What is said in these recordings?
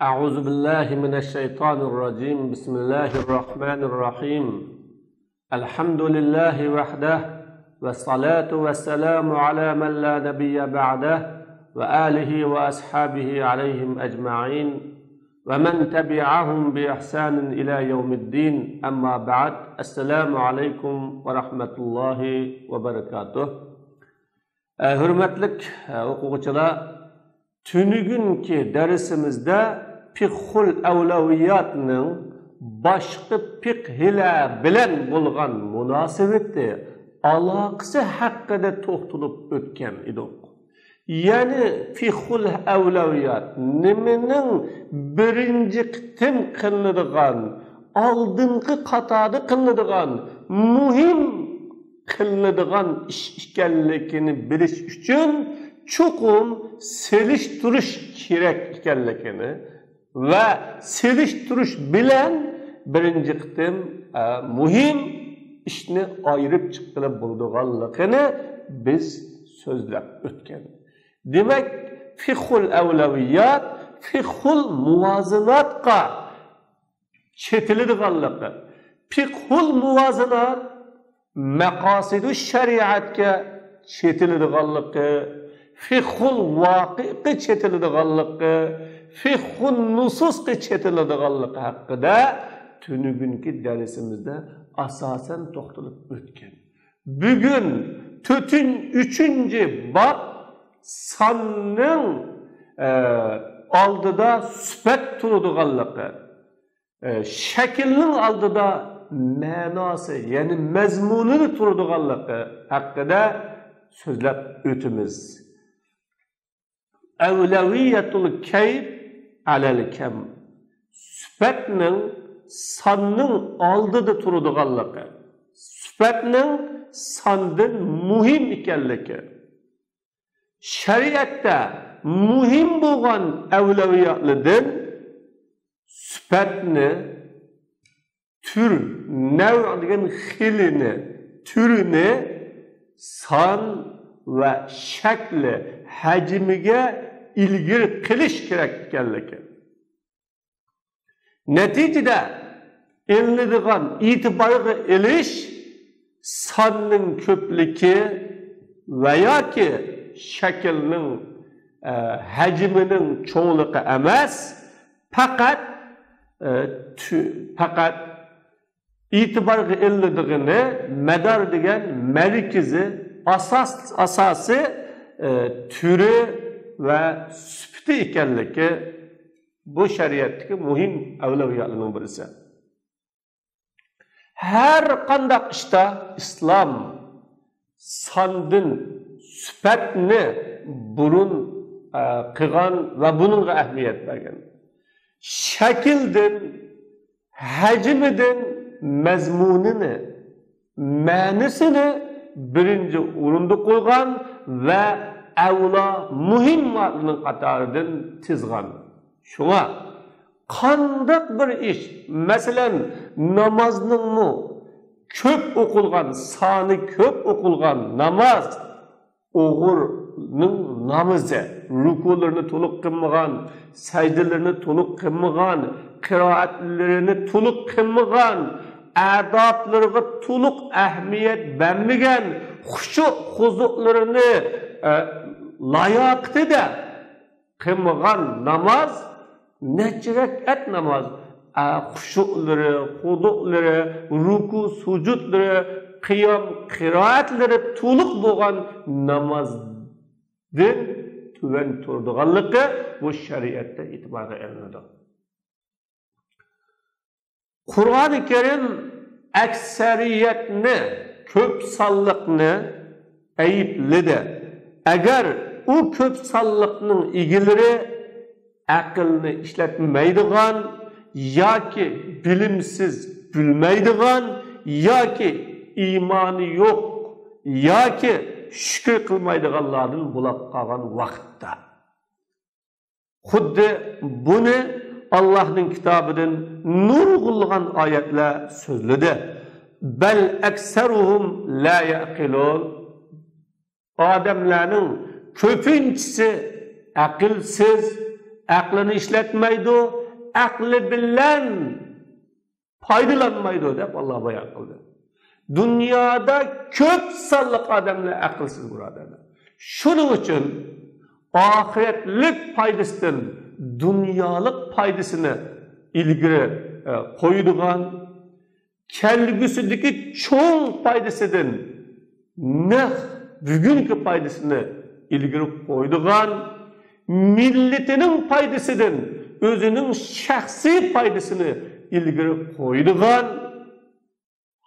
أعوذ بالله من الشيطان الرجيم. بسم الله الرحمن الرحيم. الحمد لله وحده، والصلاة والسلام على من لا نبي بعده، وآله وأصحابه عليهم أجمعين، ومن تبعهم بإحسان إلى يوم الدين. أما بعد، السلام عليكم ورحمة الله وبركاته. Hürmetlik o'quvchilar, tunugunki darsimizda fiqhul avlaviyatning boshqa fiqhlar bilan bo'lgan munosabati, aloqasi haqida to'xtalib o'tgan edik. Ya'ni fiqhul avlaviyat nimaning birinchi qitim qilinadigan, oldingi qatorda qilinadigan, muhim qilinadigan ish ekanligini bilish uchun cho'qim selishtirish kerak ekanligini va selishtirish bilan birinchi qitim muhim ishni ayirib chiqilib bo'lganligini biz so'zlab o'tgan. Demak, fiqhul avlaviyat fiqhul muvozanatga chetiladiganligi, fiqhul muvozanat maqosidu shariatga chetiladiganligi, fiqhul voqega chetiladiganligi, fiqhul nususga chetiladiganligi haqida tunugunki darsimizda asosan to'xtalib o'tgan. Bugun 3-bob sonning oldida sifat turadiganligi, shaklning oldida ma'nosi, ya'ni mazmunini turadiganligi haqida so'zlab o'tamiz. Avlaviyatul kayf alal kam. Sifatning sonning oldida turadiganligi, sifatning sondan muhim ekanligi, shariatda muhim bo'lgan avlaviyatlardan sifatni tür, nav degan xilini, turini son va shakli, hajmiga ilgari qilish kerak ekanligi. Natijada ilinadigan e'tiborga ilish sonning ko'pligi va yoki shaklning hajmining cho'ngligi emas, faqat e'tiborga ilinadigani mador degan markazi, asosi turi va sifati ekanligi bu shariatdagi muhim avlaviyatlarning birisi. Har qanday ishda islom sondin sifatni burun qilgan va buningga ahamiyat bergan. Shakldan, hajmidan mazmunini, ma'nisini birinchi o'rinda qo'ygan va avlo muhimlarning qatoridan tizgan. Shunga qandaq bir ish, masalan, namozning ko'p o'qilgan, soni ko'p o'qilgan namoz o'g'irning namozi, rukularni to'liq qilmagan, sajdalarni to'liq qilmagan, qiroatlarini to'liq qilmagan, adoblarga to'liq ahamiyat bermagan, xushu xuzuqlarini layoqatida qilmagan namoz necha rakat namoz, xushuqlari, xuduqlari, ruku, sujudlari, qiyom, qiroatlari to'liq bo'lgan namozdan tuvan turdiganligi bu shariatda e'tiborga olinadi. Qur'oni Karim aksariyatni, ko'p sonliqni aybladi. Agar u ko'p sonliqning egalari aqlni ishlatmaydigan yoki bilimsiz bilmaydigan yoki iymoni yo'q yoki shukr qilmaydiganlardan bo'lib qolgan vaqtda xuddi buni Allohning kitobidan nurg'ulg'an oyatlar so'zladi. Bal aksaruhum la yaqilun. Odamlarning ko'pinchisi aqlsiz, aqlini ishlatmaydi, aqli bilan foydalanmaydi deb Alloh bayon qildi. Dunyoda ko'p sonliq odamlar aqlsiz birodarlar. Shuning uchun oxiratlik foydasidan dunyolik foydasini ilgari qo'yadigan, kelgusidagi cho'ng foydasidan naq bugungi foydasini ilgari qo'yadigan, millatining foydasidan o'zining shaxsiy foydasini ilgari qo'yadigan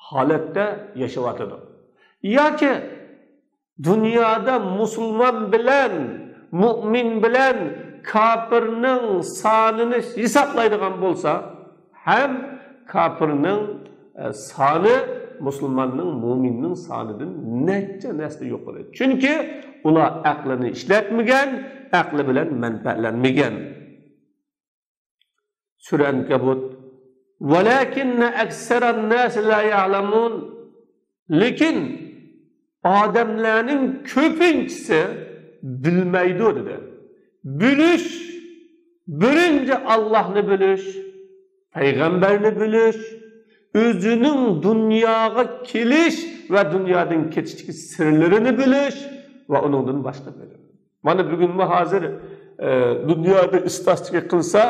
holatda yashayotidi. Yoki dunyoda musulmon bilan mu'min bilan kofirning sonini hisoblaydigan bo'lsa, ham kofirning soni musulmonning, mo'minning sonidan necha narsa yo'q bo'ladi. Chunki ular aqlini ishlatmagan, aqli bilan manfaatlanmagan. Sura Ankabut. Walakinna aksaran nas la ya'lamun. Lekin odamlarning ko'pinchisi bilmaydi dedi. Bilish, birinchi Allohni bilish, payg'ambarni bilish, o'zining dunyoga kelish va dunyodan ketishdagi sirlarini bilish va uningdan boshqa bilim. Mana bugunmi hozir dunyoda istatistika qilsa,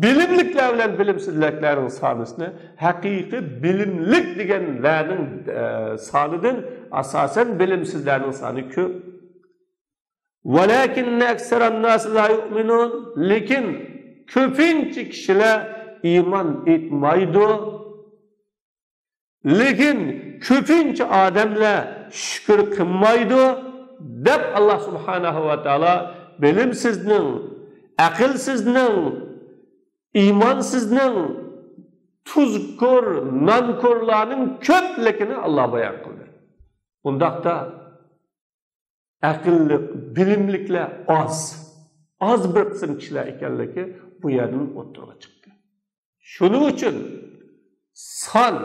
bilimliklar bilan bilimsizliklarning sonisini haqiqiy bilimlik deganlarning sonidan asosan bilimsizlarning soni ko'p. Walakinna aksaran nas la yu'minun. Lekin ko'pincha kishilar iymon etmaydi. Lekin ko'pincha odamlar shukr qilmaydi deb Alloh subhanahu va taolo bilimsizning, aqlsizning, iymonsizning, tuzko'r, nonko'rlarning ko'pligini Alloh bayon qildi. Undaqda aqlli, bilimliklar oz, oz bir qism kishilar ekanligi bu yerdan o'ttirg'a chiqdi. Shuning uchun son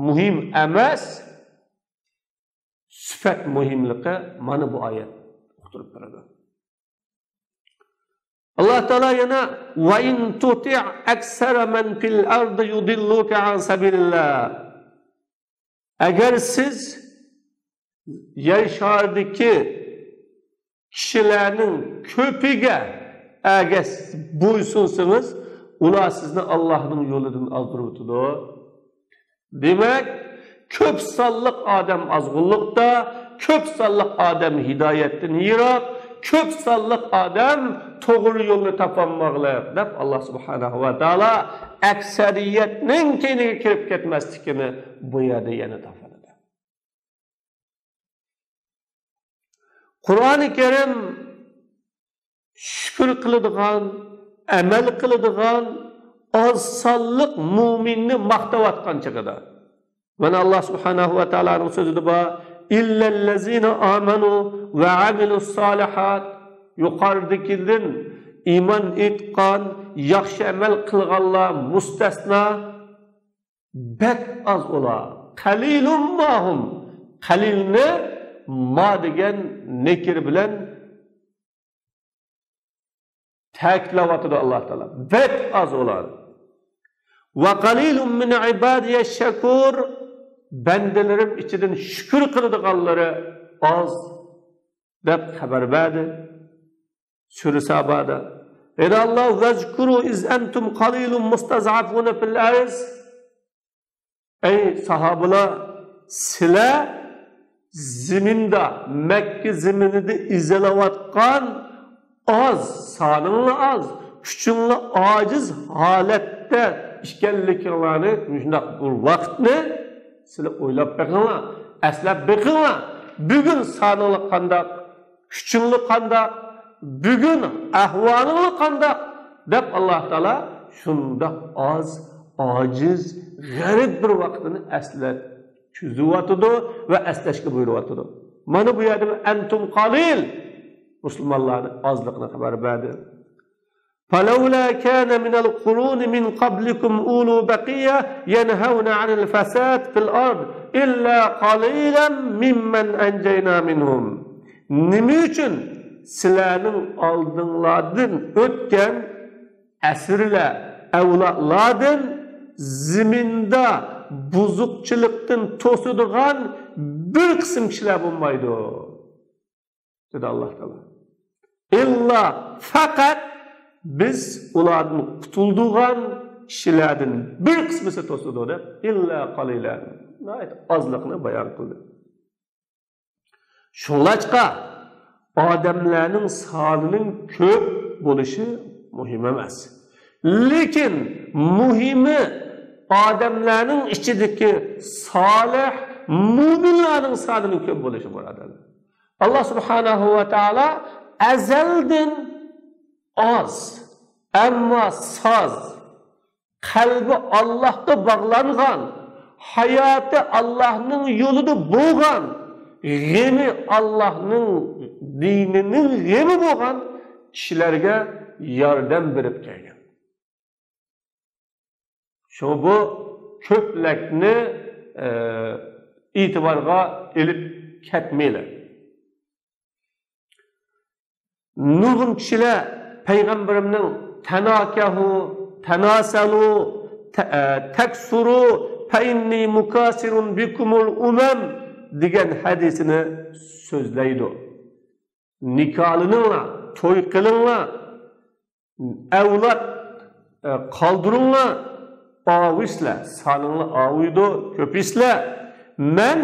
muhim emas, sifat muhimligi mana bu oyat uqtirib beradi. Alloh taolo yana va in tuti' aksara man fil ardi yudilluka an sabilillah. Agar siz yer sharidagi kishilarning ko'piga agar bo'ysunsangiz, ular sizni Allohning yo'lidan ozdirib o'tadi. Demak, ko'p sonliq odam ozg'unlikda, ko'p sonliq odam hidoyatdan yiroq, ko'p sonliq odam to'g'ri yo'lni topolmoqlik deb Alloh subhanahu va taolo aksariyatning keyniga kirib ketmasligini bu yerda yana topadi. Qur'oni Karim shukr qiladigan, amal qiladigan oz sonliq mo'minni maqtayotgan chig'ida. Mana Alloh subhanahu va taoloning so'zida bor: illallazina amanu va amilus solihat. Yuqoridagidan iymon etgan, yaxshi amal qilganlar mustasno, bak oz ular. Qalilum mahum. Qalilni ma degan nekir bilan ta'kidlayotdi Alloh taolo. Bak oz ular. Va qalilum min ibadiyash shakur. Bandalarim ichidan shukr qiladiganlari oz deb xabar berdi. Sura Sabada. Ey Alloh, vazkuru iz antum qalilun mustaz'afuna fil arz. Ey sahobalar, sizlar ziminda, Makka ziminida izilayotgan oz, soninglar oz, kuchinglar ojiz holatda ekanliklarini shundoq bir vaqtni sizlar o'ylab beqinglar, eslab beqinglar. Bugun soninglar qandoq, kuchinglar qandoq, bugun ahvolinglar qandoq deb Alloh taolo shundoq oz, ojiz, g'arib bir vaqtini eslab cho'zyotidi va eslashga buyuryotidi. Mana bu yerda antum qalil musulmonlarning ozligini xabar berdi. فلولا كان من القرون من قبلكم أولو بقية ينهون عن الفساد في الأرض إلا قليلا ممن أنجينا منهم. Nima uchun sizlarning oldinglardan o'tgan asrlar, avlodlardan ziminda buzuqchilikdan to'sadigan bir qism kishilar bo'lmaydi, dedi Alloh taolo. Illa faqat biz ulardan qutuldigan kishilardan bir qismisi to'sadi deb illa qalilan, ozliqni bayon qildi. Shunlachqa odamlarning sonining ko'p bo'lishi muhim emas. Lekin muhimi odamlarning ichidagi solih mo'minlarning sonining ko'p bo'lishi, birodarlar. Alloh subhanahu va taolo azaldan oz, ammo soz, qalbi Allohga bog'langan, hayoti Allohning yo'lida bo'lgan, g'emi Allohning dinining g'emi bo'lgan kishilarga yordam berib kelgan. Shu bu ko'plakni e'tiborga ilib ketmaylar. Nurg'un kishilar payg'ambarimning tanakahu, tanasalu, taksuru fa inni mukasirun bikumul umam degan hadisini so'zlaydi. Nikohlaninglar, to'y qilinglar, avlod qoldiringlar, ovislar, soninglar oviydi, ko'pislar. Men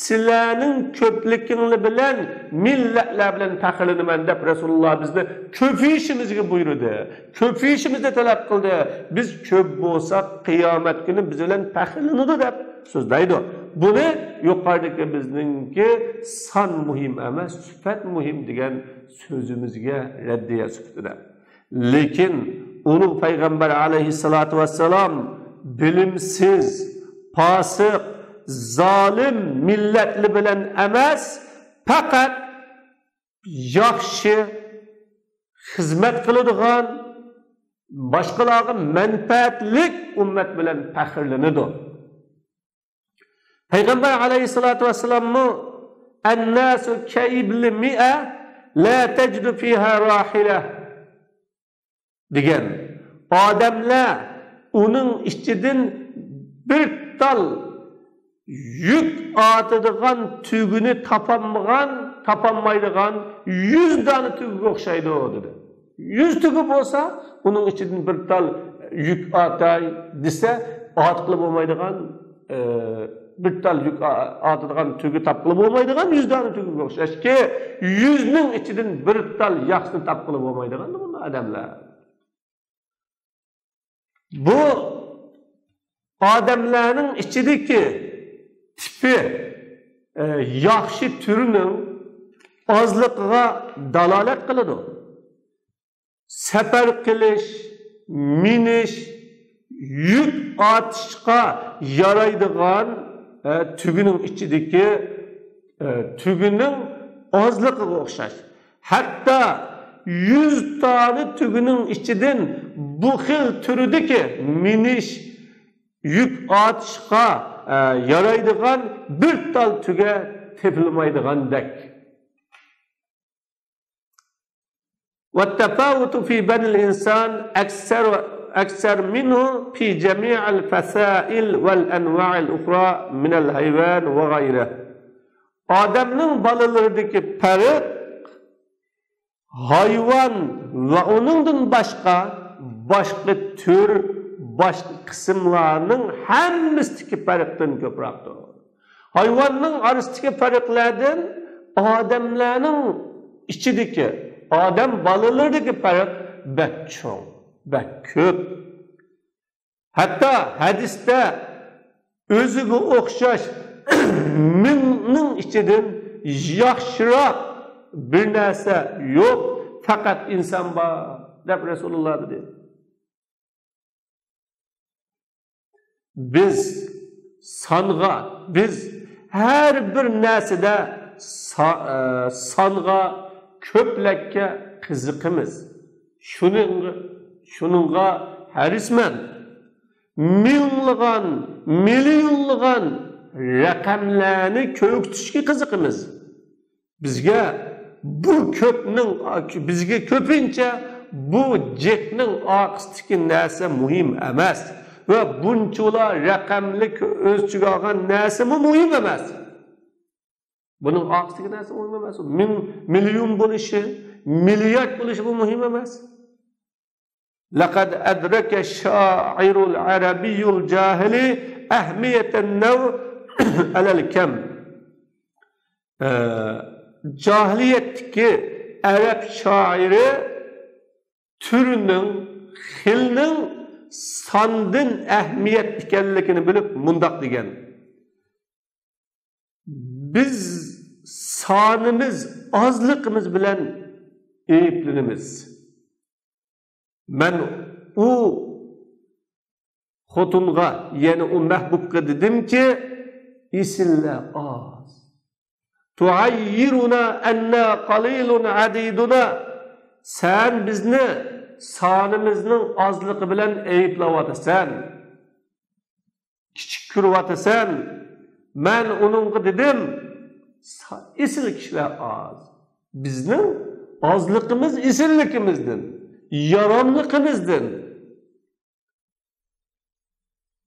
sizlarning ko'pliginglar bilan millatlar bilan faxrlanaman deb Rasululloh bizni ko'payishimizga buyurdi. Ko'payishimizni talab qildi. Biz ko'p bo'lsak qiyomat kuni biz bilan faxrlanadi deb so'zlaydi. Buni yuqoridagi bizningki son muhim emas, sifat muhim degan so'zimizga raddiya sifatida. Lekin ulug' payg'ambar alayhissalatu vassalom bilimsiz, fosiq, zolim millatli bilan emas, faqat yaxshi xizmat qiladigan, boshqalarga manfaatlik ummat bilan faxrlanadi. Payg'ambar alayhissalatu vassalomni annasu kaibli mi'a la tajidu fiha rahila degan, odamlar uning ichidan bir tal yük atadigan tugini topolmaydigan 100 dona tugiga o'xshaydi dedi. 100 tugi bo'lsa, uning ichidan bir tal yük atay desa, ot qilib bo'lmaydigan, bir tal yük atadigan tugi topqilib bo'lmaydigan 100 dona tugiga o'xshashki, 100 ning ichidan bir tal yaxshisini topqilib bo'lmaydigan bu odamlar. Bu odamlarning ichidagi tipi yaxshi turining ozligiga dalolat qiladi. Safar qilish, minish, yuk otishga yaraydigan tugining ichidagi tugining ozligiga o'xshash. Hatto 100 tane tugining ichidan bu xil turidagi minish, yuk otishga yaraydigan bir tal tuga tepilmaydigandek. والتفاوت في بني الإنسان أكثر منه في جميع الفسائل والأنواع الأخرى من الحيوان وغيره. Odamning bolalaridagi farq hayvon va uningdan boshqa boshqa tur, boshqa qismlarning hammasidagi farqdan ko'proqdir. Hayvonning orasidagi farqlardan odamlarning ichidagi, odam bolalaridagi farq bak cho'ng, bak ko'p. Hatto hadisda o'ziga o'xshash mingning ichidan yaxshiroq bir narsa yo'q, faqat inson bor deb Rasululloh dedi. Biz songa, biz har bir narsada songa, ko'plakka qiziqimiz. Shuningga harisman. Minglagan, millionlagan raqamlarni ko'kitishga qiziqimiz. Bizga bu ko'pning, bizga ko'pincha bu jiqning orqasidagi narsa muhim emas va bunchalar raqamlik o'z ichiga olgan narsami muhim emas. Buning orqasidagi narsa muhim emas. Ming million bo'lishi, milliard bo'lishi bu muhim emas. لقد أدرك الشاعر العربي الجاهلي أهمية النوع على الكم. Cahiliyyetdeki Arap şairi türünün, xilinin sandın əhmiyyət ekanligini bilib mundaq degan. Biz sanimiz, azliqimiz bilan ayblanamiz. Men u xotinga, ya'ni u mahbubga dedimki, esillar oz. Tuayyiruna anna qalilun adiduna. Sen bizni sonimizning ozligi bilan ayblayapsan. Kichik ko'ryapsan. Men uningga dedim, esil kishilar oz. Bizning ozligimiz esilligimizdan, yaramliqimizdan.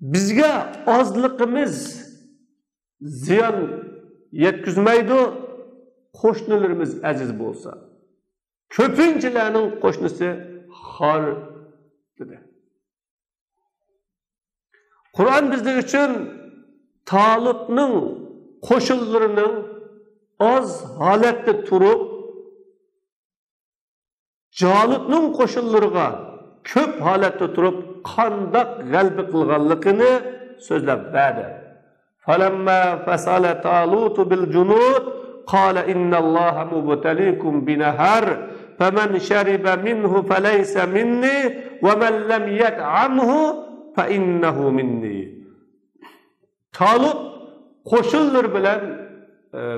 Bizga ozliqimiz ziyon yetkazmaydi, qo'shnilarimiz aziz bo'lsa. Ko'pinchalarning qo'shnisi xor dedi. Qur'on bizlar uchun Tolibning qo'shinlarining oz holatda turib Jalutning qo'shinlariga ko'p holatda turib qandoq g'alaba qilganligini so'zlab berdi. فَلَمَّا فَصَلَ طَالُوتُ بِالْجُنُودِ قَالَ إِنَّ اللَّهَ مُبْتَلِيكُمْ بِنَهَرٍ فَمَنْ شَرِبَ مِنْهُ فَلَيْسَ مِنِّي وَمَنْ لَمْ يَطْعَمْهُ فَإِنَّهُ مِنِّي. Talut qo'shinlar bilan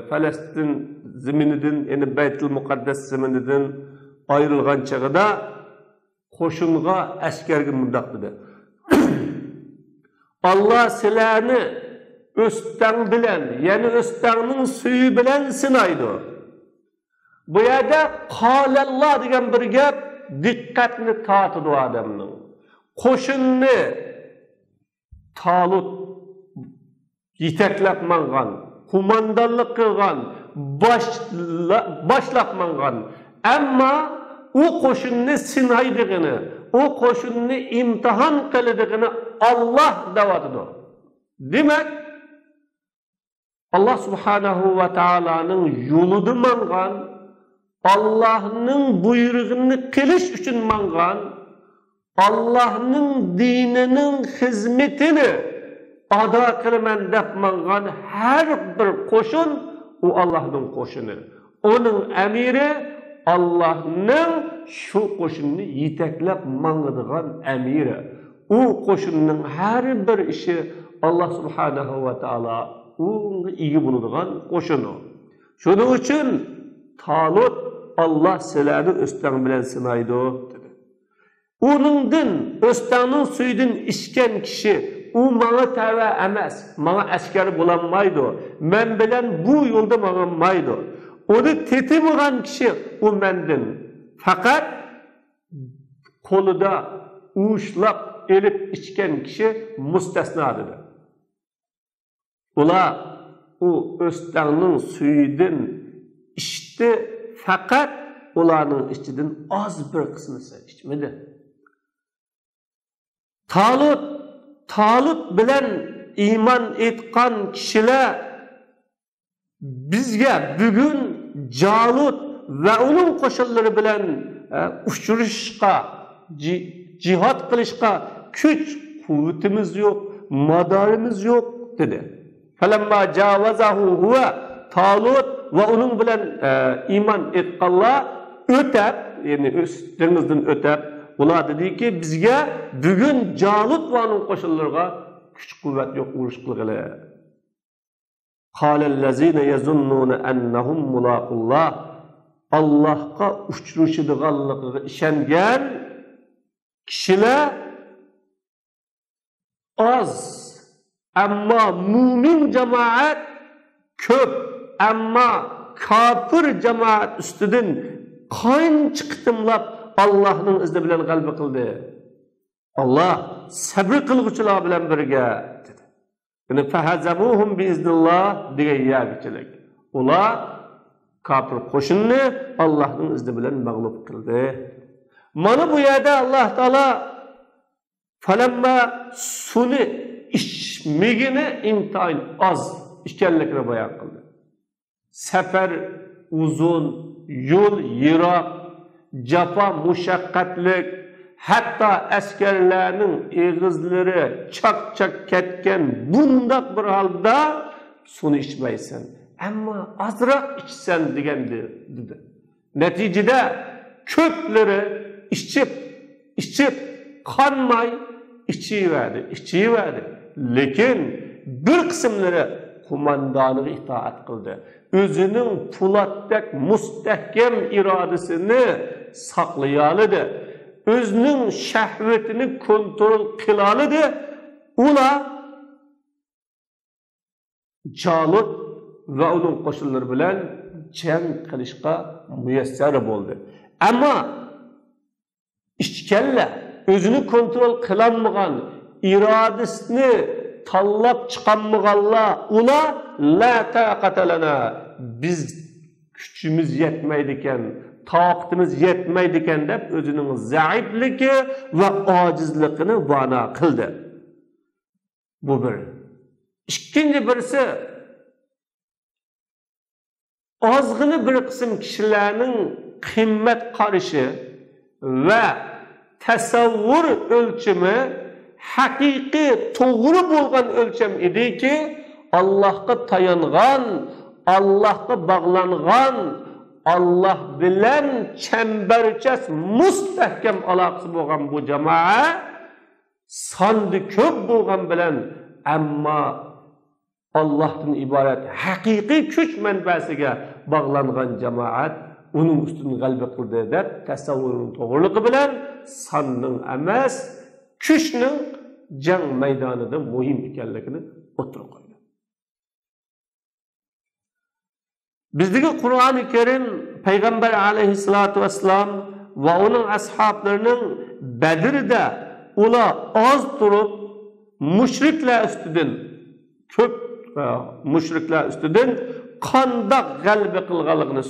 Falastin ziminidan, ya'ni Baytul Muqaddas ziminidan ayrilgan chog'ida qo'shinga, askarga mundoq dedi. Alloh sizlarni o'stang bilan, ya'ni o'stangning suyi bilan sinaydi. Bu yerda qolalloh degan bir gap diqqatni tortadi odamning. Qo'shinni Talut yetaklab mangan, qo'mondonlik qilgan, boshlab mangan. Ammo u qo'shinni sinaydig'ini, u qo'shinni imtihon qiladiganini Alloh deyotidi. Demak, Alloh subhanahu va taoloning yo'lida mangan, Allohning buyrug'ini qilish uchun mangan, Allohning dinining xizmatini ado qilaman deb mangan har bir qo'shin u Allohning qo'shini. Uning amiri Allohning shu qo'shinni yetaklab mangadigan amiri. U qo'shinning har bir ishi Alloh subhanahu va taolo unga ega bo'ladigan qo'shini. Shuning uchun Talut Alloh sizlarni o'stang bilan sinaydi dedi. Uningdan, o'stangning suyidan ichgan kishi u manga tava emas, manga askar bo'lolmaydi. Men bilan bu yo'lda mangolmaydi. Uni tetimagan kishi u mendan. Faqat qo'lida ushlab elib ichgan kishi mustasno dedi. Ular u o'stangning suyidan ichdi, faqat ularning ichidan oz bir qismisi ichmadi. Talut bilan iymon etgan kishilar bizga bugun Jalut va uning qo'shinlari bilan uchrashishga, jihad qilishga kuch, quvvatimiz yo'q, madorimiz yo'q dedi. Falamma jawazahu huwa Talut va uning bilan iymon etganlar o'tab, ya'ni dengizdan o'tab, ular dediki bizga bugun Jalut va uning qo'shinlariga kuch quvvat yo'q urush qilg'ili. Qalallazina yazunnuna annahum mulaqulloh. Allohga uchrashadiganligiga ishongan kishilar oz, ammo mu'min jamoat ko'p, ammo kofir jamoat ustidan qancha qitimlab Allohning izni bilan g'alaba qildi. Alloh sabr qilguvchilar bilan birga dedi. Ya'ni fahazamuhum biiznillah degan yergichilik. Ular kofir qo'shinni Allohning izni bilan mag'lub qildi. Mana bu yerda Alloh taolo falamma suni ichmigini intayin oz ekanligini bayon qildi. Safar uzun, yo'l yiroq, jafo mushaqqatlik, hatto askarlarning eg'izlari chak-chak ketgan bundoq bir holda suni ichmaysan, ammo ozroq ichsan degan dedi. Natijada ko'plari ichib qonmay ichiverdi, ichiverdi. Lekin bir qismlari qo'mondoniga itoat qildi. O'zining po'latdek mustahkam irodasini saqlay oladi. O'zining shahvatini kontrol qila oladi. Ular Jalut va uning qo'shinlari bilan jang qilishga muyassar bo'ldi. Ammo ichganlar o'zini kontrol qilolmagan, irodasini tanlab chiqolmaganlar, ular la taqata lana, biz kuchimiz yetmaydi ekan, toqatimiz yetmaydi ekan deb o'zining zaifligi va ojizligini bano qildi. Bu bir. Ikkinchi birisi ozg'ini bir qism kishilarning qimmat qarashi va tasavvur o'lchimi haqiqiy to'g'ri bo'lgan o'lcham ediki, Allohga tayangan, Allohga bog'langan, Alloh bilan chambarchas mustahkam aloqasi bo'lgan bu jamoa sonni ko'p bo'lgan bilan, ammo Allohdan iborat haqiqiy kuch manbasiga bog'langan jamoat uning ustun g'alaba qildi deb tasavvurining to'g'riligi bilan sonning emas, kuchning jang maydonida muhim ekanligini o'tirib qo'ydi. Bizdagi Qur'oni Karim payg'ambar alayhissalatu vassalam va uning ashablarining Badrda ular oz turib mushriklar ustidan ko'p mushriklar ustidan qandoq g'alaba qilganligini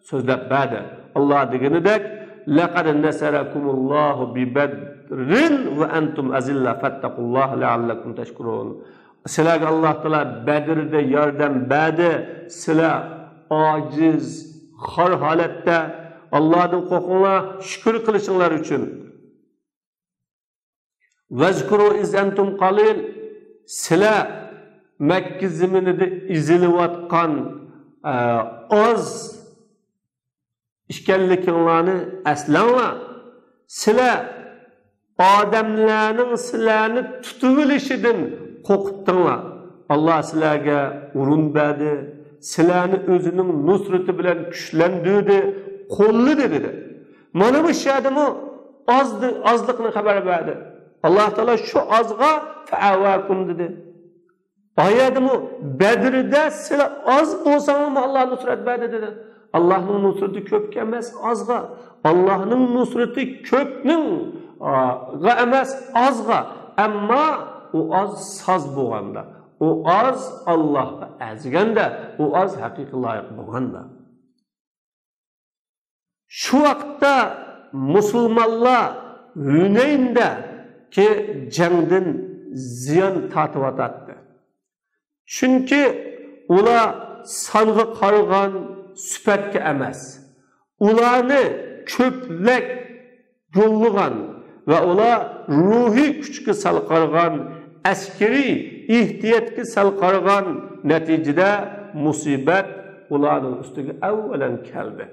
so'zlab berdi. Alloh deganidek, laqad nasarakumullohu bi badrin va antum azilla fattaqulloha la'allakum tashkurun. Sizlarga Alloh taolo Badrda yordam berdi. Sizlar ojiz, xor holatda Allohdan qo'rqinglar, shukr qilishinglar uchun. Vazkuru iz antum qalil. Sizlar Makka zaminida ezilayotgan oz ekanliginglarni eslanglar. Sizlar odamlarning sizlarni tutib olishidan qo'rqitdinglar. Alloh sizlarga o'rin berdi, sizlarni o'zining nusrati bilan kuchlantirdi, qo'lladi dedi. Mana bu shadimi ozliqni xabar berdi. Alloh taolo shu ozga fa'avakum dedi. Oyatimi Badrda sizlar oz bo'lsangizmi Alloh nusrat berdi dedi. Allohning nusrati ko'pga emas, ozga. Allohning nusrati ko'pning emas, ozga. Ammo u oz soz bo'lganda, u oz Allohga azganda, u oz haqiqiy loyiq bo'lganda. Shu vaqtda musulmonlar Hunaynda ki jangdan ziyon tortyotdi. Chunki ular songa qaragan sifatga emas, ularni ko'plak yo'llagan va ular ruhiy kuchga sal qaragan, askariy ehtiyotga sal qaragan, natijada musibat ularning ustiga avvalan keldi.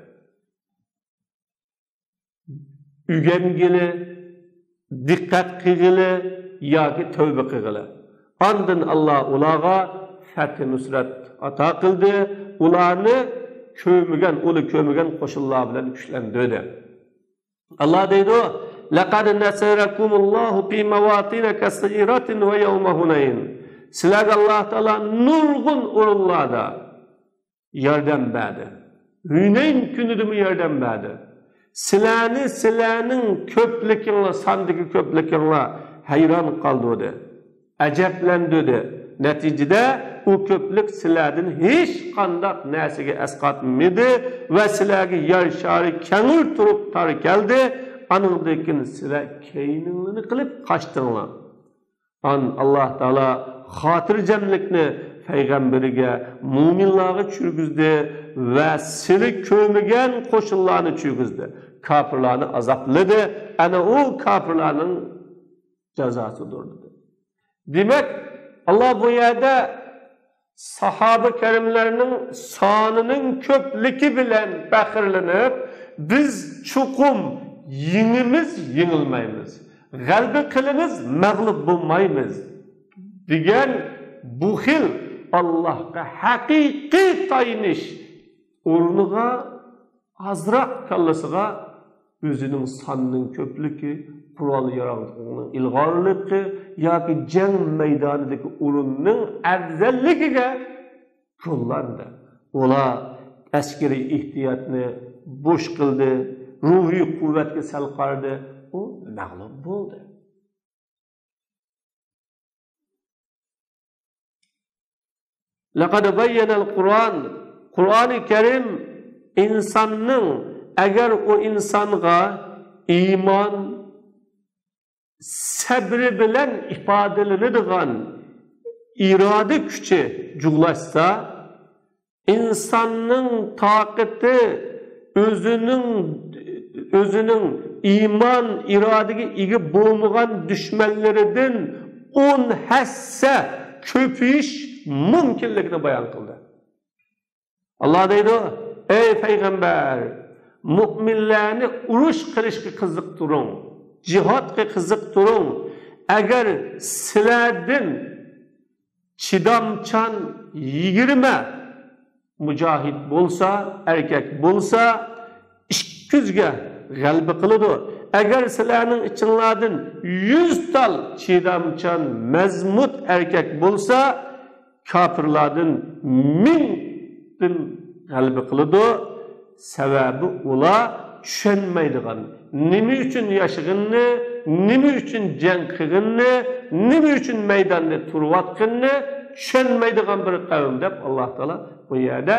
Ügengili, diqqat qilgili yoki tavba qilgili. Ondan Alloh ularga fath nusrat ato qildi, ularni ko'migan, uli ko'migan qo'shinlar bilan kuchlantirdi. Alloh deydi: "Laqad nasarakumullohu fi mawatin kasiratin va yawma hunayn." Sizlarga Alloh taolo nurg'un o'rinlarda yordam berdi. Hunayn kunida yordam berdi. Sizlarni sizlarning ko'pliginglar, sondagi ko'pliginglar hayron qoldirdi, ajablandirdi. Natijada u ko'plik sizlardan hech qanday narsaga asqatmadi va sizlarga yer shari kengir turib tor keldi. Aningdan sizlar keyninglarni qilib qochdinglar. An Alloh taolo xotirjamlikni payg'ambariga, mo'minlarga tushirgizdi va seni ko'rmagan qo'shinlarni tushirgizdi. Kofirlarni azobladi. Ana u kofirlarning jazosidir dedi. Demak, Alloh bu yerda sahoba karimlarning sonining ko'pligi bilan faxrlanib, biz chuqum yengimiz, yengilmaymiz, g'alaba qilamiz, mag'lub bo'lmaymiz degan bu xil Allohga haqiqiy tayinish o'rniga azroq kallasiga o'zining sonining ko'pligi, qurol yarog'ining ilg'orligi yoki jang maydonidagi o'rinning afzalligiga qo'llandi. Ular askariy ehtiyotni bo'sh qildi, ruhiy quvvatga sal qardi, u mag'lub bo'ldi. Laqad bayyanal Qur'on, Qur'oni Karim insonning agar u insonga iymon sabri bilan ifodalanadigan iroda kuchi jug'lashsa, insonning toqati o'zining iymon irodaga ega bo'lmagan dushmanlaridan 10 hassa ko'payish mumkinligini bayon qildi. Alloh deydi: ey payg'ambar, mo'minlarni urush qilishga qiziqtiring, jihodga qiziqtiring. Agar sizlardan chidamchan 20 mujohid bo'lsa, erkak bo'lsa, 200 ga g'alaba qiladi. Agar sizlarning ichinglardan 100 tal chidamchan mazmut erkak bo'lsa, kofirlardan 1000dan g'alaba qiladi. Sababi ular tushunmaydigan, nima uchun yashag'inni, nima uchun jang qilganni, nima uchun maydonda turayotganini tushunmaydigan bir qavm deb Alloh taolo bu yerda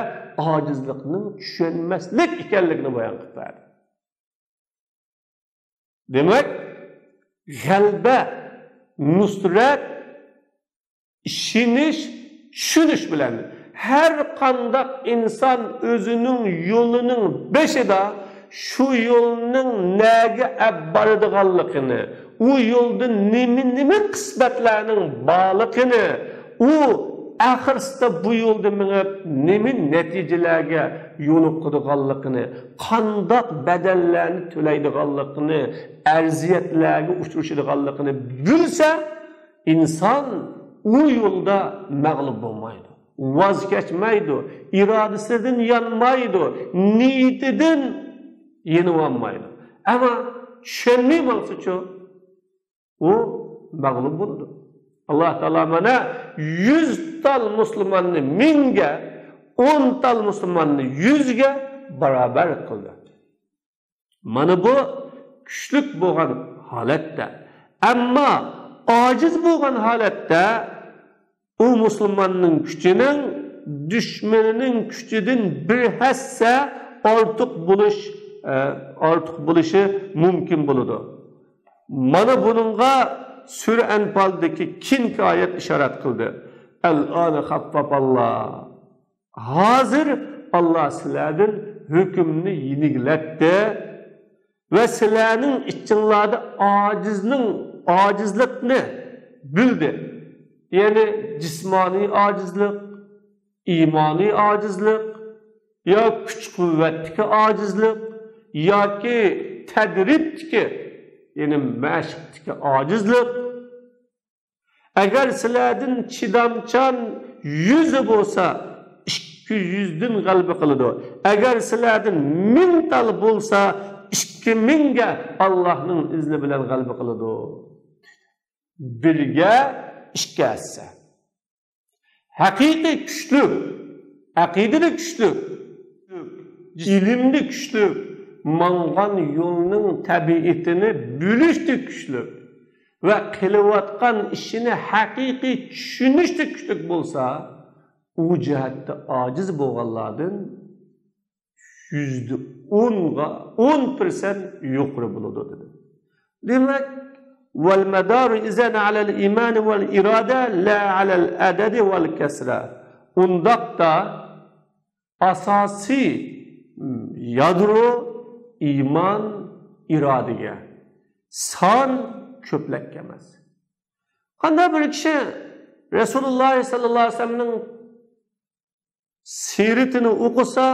ojizlikning tushunmaslik ekanligini bayon qilib berdi. Demak, g'alba, nusrat, ishonish, tushunish bilan har qanday inson o'zining yo'lining beshida shu yo'lning naga boradiganligini, u yo'lda nima qismatlarning borligini, u oxirsida bu yo'lda minib nima natijalarga yo'liqadiganligini, qandoq badallarni to'laydiganligini, arziyatlarga uchrashadiganligini bilsa, inson u yo'lda mag'lub bo'lmaydi, voz kechmaydi, irodasidan yonmaydi, niyatidan yenib olmaydi. Ammo tushunmay bo'lsa-chu, u mag'lub bo'ladi. Alloh taolo mana 100 tal musulmonni 1000 ga, 10 tal musulmonni 100 ga barobar qildi. Mana bu kuchlik bo'lgan holatda, ammo ojiz bo'lgan holatda u musulmonning kuchining dushmanining kuchidan bir hassa ortiq bo'lishi mumkin bo'ladi. Mana buningga Sura Anfaldagi ikkinchi oyat ishorat qildi. Al-ana xaffafalloh. Hozir Alloh sizlardan hukmni yengillatdi va sizlarning ichinglarda ojizlikni bildi. Ya'ni jismoniy ojizlik, iymoniy ojizlik, yo kuch-quvvatdagi ojizlik yoki tadribdagi, ya'ni mashqdagi ojizlik. Agar sizlardan chidamchan 100 bo'lsa, 200 dan g'alaba qiladi. Agar sizlardan 1000 tal bo'lsa, 2000 ga Allohning izni bilan g'alaba qiladi. Birga ikki hassa. Haqiqiy kuchli, aqidada kuchli, ilmda kuchli, mangan yo'lning tabiatini bilishda kuchlik va qilayotgan ishini haqiqiy tushunishda kuchlik bo'lsa, u jihatda ojiz bo'lganlardan %10'ga 10% yuqori bo'ladi dedi. Demak, vel medaru izen alel iman vel irada la alel adadi vel kesra. Undaqda asosiy yadro iymon irodaga, son ko'plakka emas. Qanday bir kishi Rasululloh sallallohu alayhi vasallamning siyratini o'qisa,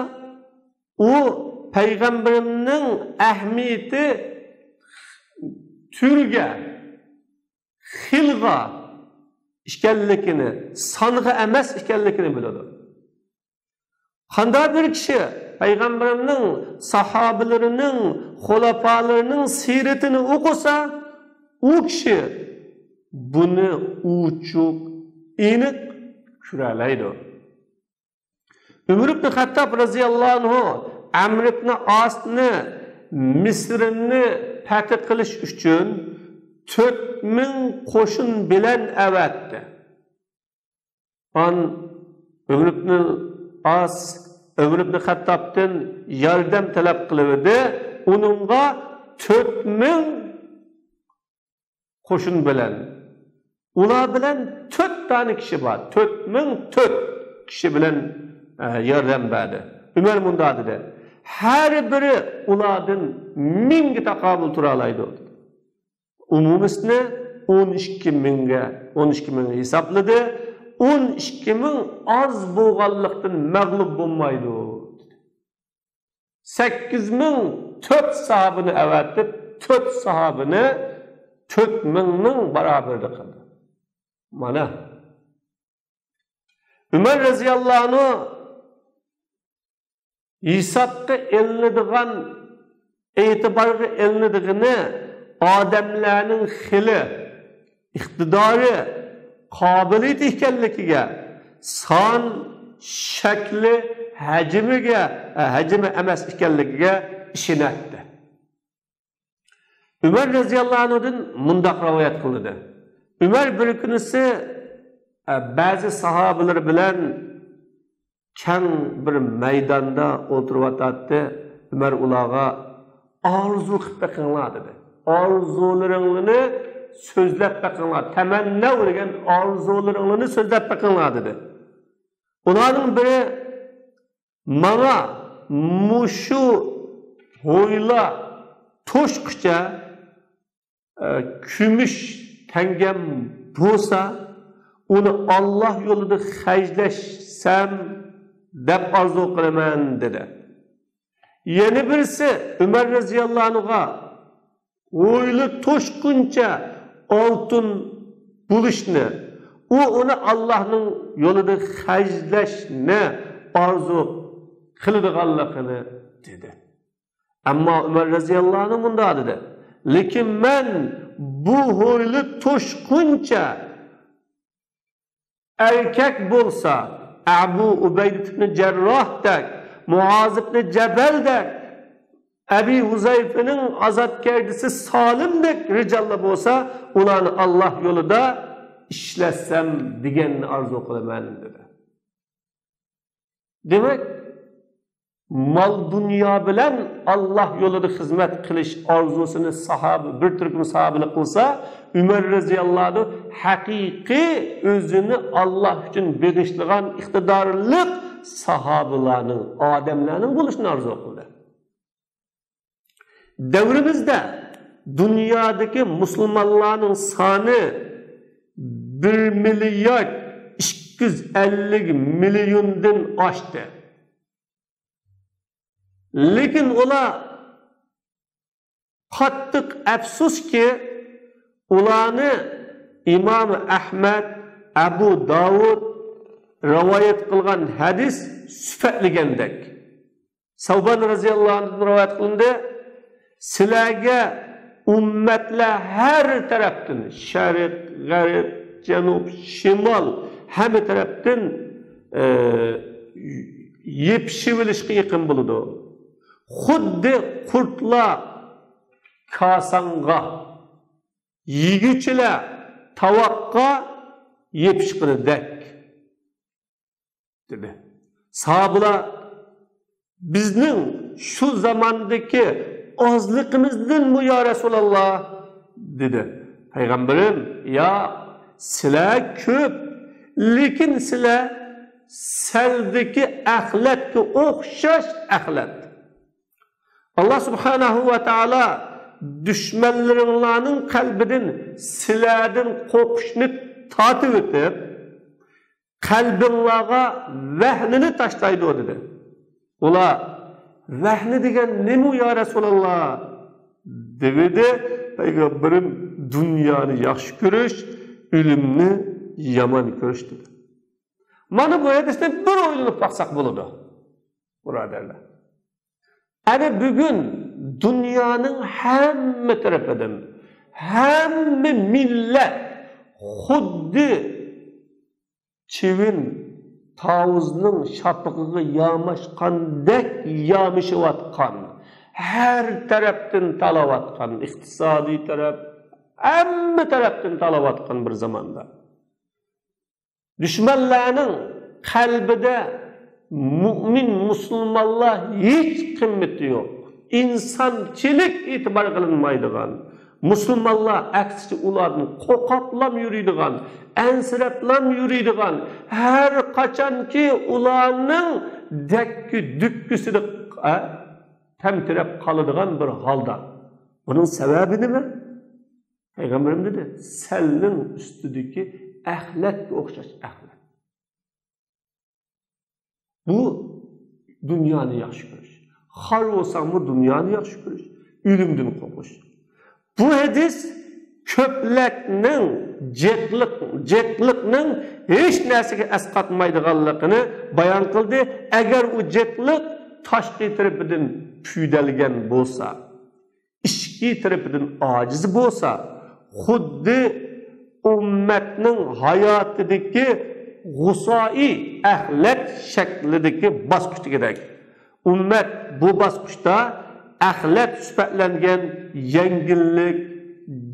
u payg'ambarimning ahamiyati turga, xilg'a ekanligini, songa emas ekanligini biladi. Qanday bir kishi payg'ambarimning sahobalarining, xulafalarining siyratini o'qisa, u kishi buni uchuq, aniq ko'ralaydi. Umar ibn Xattob roziyallohu anhu Amr ibn Osni Misrni fath qilish uchun 4000 qo'shin bilan avatdi. On Umar ibn Os Umar ibn Xattobdan yordam talab qildi. Uningga 4000 qo'shin bilan, ular bilan 4 tane kishi bor. 4004 kishi bilan yordam berdi. Umar munda dedi. Har biri ulardan 1000ga taqobil tura oladi. Umumisini 12 mingga, 12 ming hisobladi. 12 ming oz bo'lganlikdan mag'lub bo'lmaydi. 8004 sahobini avatib, 4 sahobini 4000ning barobarida qildi. Mana Umar roziyallohu anhu hisobga ilinadigan, e'tiborga ilinadigani odamlarning xili, iqtidori, qobiliyati ekanligiga, son, shakli, hajmiga, hajmi emas ekanligiga ishonadi. Umar roziyallohu anhudan mundoq rivoyat qilindi. Umar bir kunisi ba'zi sahobalar bilan kang bir maydonda o'tiryotdi. Umar ularga orzu qilib baqinglar dedi. Orzularingni so'zlab baqinglar. Tamanna degan orzularingni so'zlab baqinglar dedi. Ularning biri manga mushu ho'yla to'shqicha kumush tangam bo'lsa, uni Alloh yo'lida xarjlashsam deb orzu qilaman dedi. Yana birisi Umar roziyallohu anhuga o'yli to'shquncha oltin bo'lishni, u uni Allohning yo'lida xarjlashni orzu qiladiganligini dedi. Ammo Umar roziyallohu anhu bunday dedi: lekin men bu ho'yli to'shquncha erkak bo'lsa, Abu Ubayd ibn Jarrohdek, Muoz ibn Jabaldek, Abi Huzayfaning ozodkardisi Solimdek rijallar bo'lsa, ularni Alloh yo'lida ishlatsam deganni orzu qilaman dedi. Demak, mol dunyo bilan Alloh yo'lida xizmat qilish orzusini sahoba, bir turkum sahobalar qilsa, Umar roziyallohu anhu haqiqiy o'zini Alloh uchun bag'ishlagan iqtidorli sahobalarning, odamlarning bo'lishini orzu qildi. Davrimizda dunyodagi musulmonlarning soni 1 milliard 250 milliondan oshdi. Lekin ular qattiq afsuski, ularni Imom Ahmad, Abu Davud rivoyat qilgan hadis sifatlagandek. Savban roziyallohu anhu rivoyat qilindi. Sizlarga ummatlar har tarafdan, sharq, g'arb, janub, shimol, hamma tarafdan yepishib olishga yaqin bo'ladi. Xuddi qurtlar kasanga, yeguvchilar tovoqqa yepishqinidek dedi. Sahabalar bizning shu zamondagi ozligimizdanmi ya Rasululloh dedi. Payg'ambarim, ya sizlar ko'p, lekin sizlar saldagi axlatga o'xshash axlat. Alloh subhanahu va taolo dushmanlaringlarning qalbidan sizlardan qo'rqishni tortib o'tib, qalbinglarga vahnini tashlaydi dedi. Ular vahni degan nima ya Rasululloh dedi. Payg'ambarim dunyoni yaxshi ko'rish, o'limni yomon ko'rish dedi. Mana bu hadisni bir o'ylanib baqsaq bo'ladi, birodarlar. Ana bugun dunyoning hamma tarafidan, hamma millat xuddi chivin tovuzning shapig'iga yamashqandek yamishayotgan, har tarafdan talayotgan, iqtisodiy taraf, hamma tarafdan talayotgan bir zamonda dushmanlarning qalbida mu'min musulmonlar hech qimmati yo'q, insonchilik e'tibor qilinmaydigan, musulmonlar aksicha ularni qo'rqoqlam yuriydigan, ansirablam yuriydigan, har qachonki ularning dakki dukkisida tamtirab qoladigan bir holda. Buning sababi nima? Payg'ambarim dedi, salning ustidagi axlatga o'xshash axlat. Bu dunyoni yaxshi ko'rish. Xor bo'lsangmi dunyoni yaxshi ko'rish, o'limdan qo'rqish. Bu hadis ko'plakning jeqliqning hech narsaga asqatmaydiganligini bayon qildi. Agar u jeqliq tashqi tarafidan puydalgan bo'lsa, ichki tarafidan ojiz bo'lsa, xuddi ummatning hayotidagi g'usoi axlat shaklidagi bosqichdagidek. Ummat bu bosqichda axlat sifatlangan yengillik,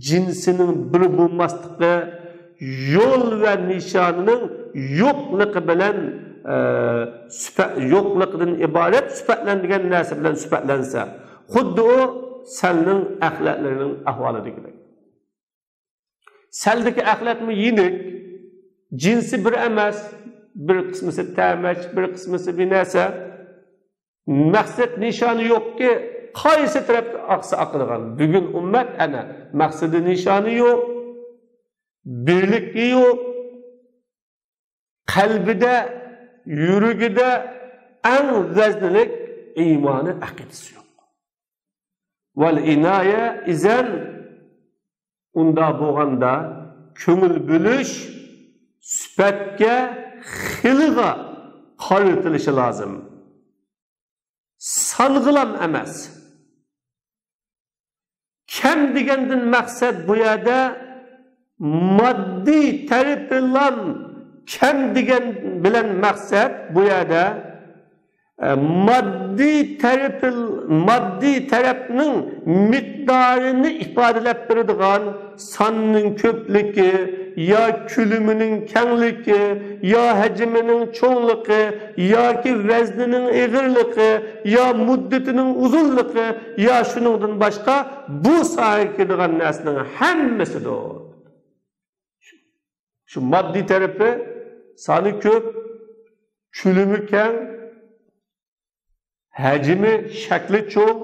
jinsining bir bo'lmasligi, yo'l va nishonining yo'qligi bilan yo'qligidan iborat sifatlangan narsa bilan sifatlansa, xuddi u salning axlatlarining ahvolidagidek. Saldagi axlatmi yenik, jinsi bir emas, bir qismisi tamash, bir qismisi bir narsa, maqsad nishoni yo'qki, qaysi tarafga aqsa aqilgan. Bugun ummat ana maqsadi nishoni yo'q, birligi yo'q, qalbida, yuragida eng vaznlik iymoni, aqidasi yo'q. Val inoya izan unda bo'lganda ko'ngil bo'lish sifatga, xiliga qaratilishi lozim. Sang'ilam emas. Kam degandan maqsad bu yerda moddiy tarafidan kam degan bilan maqsad bu yerda moddiy tarafning miqdorini ifodalab beradigan sonning ko'pligi yo kulimining kengligi yo hajmining cho'ngligi yoki vaznining ig'irligi yo muddatining uzunligi yo shuningdan boshqa bu sohaga keladigan narsaning hammasidir. Shu moddiy tarafi soni ko'p, kulimi keng, hajmi, shakli cho'ng,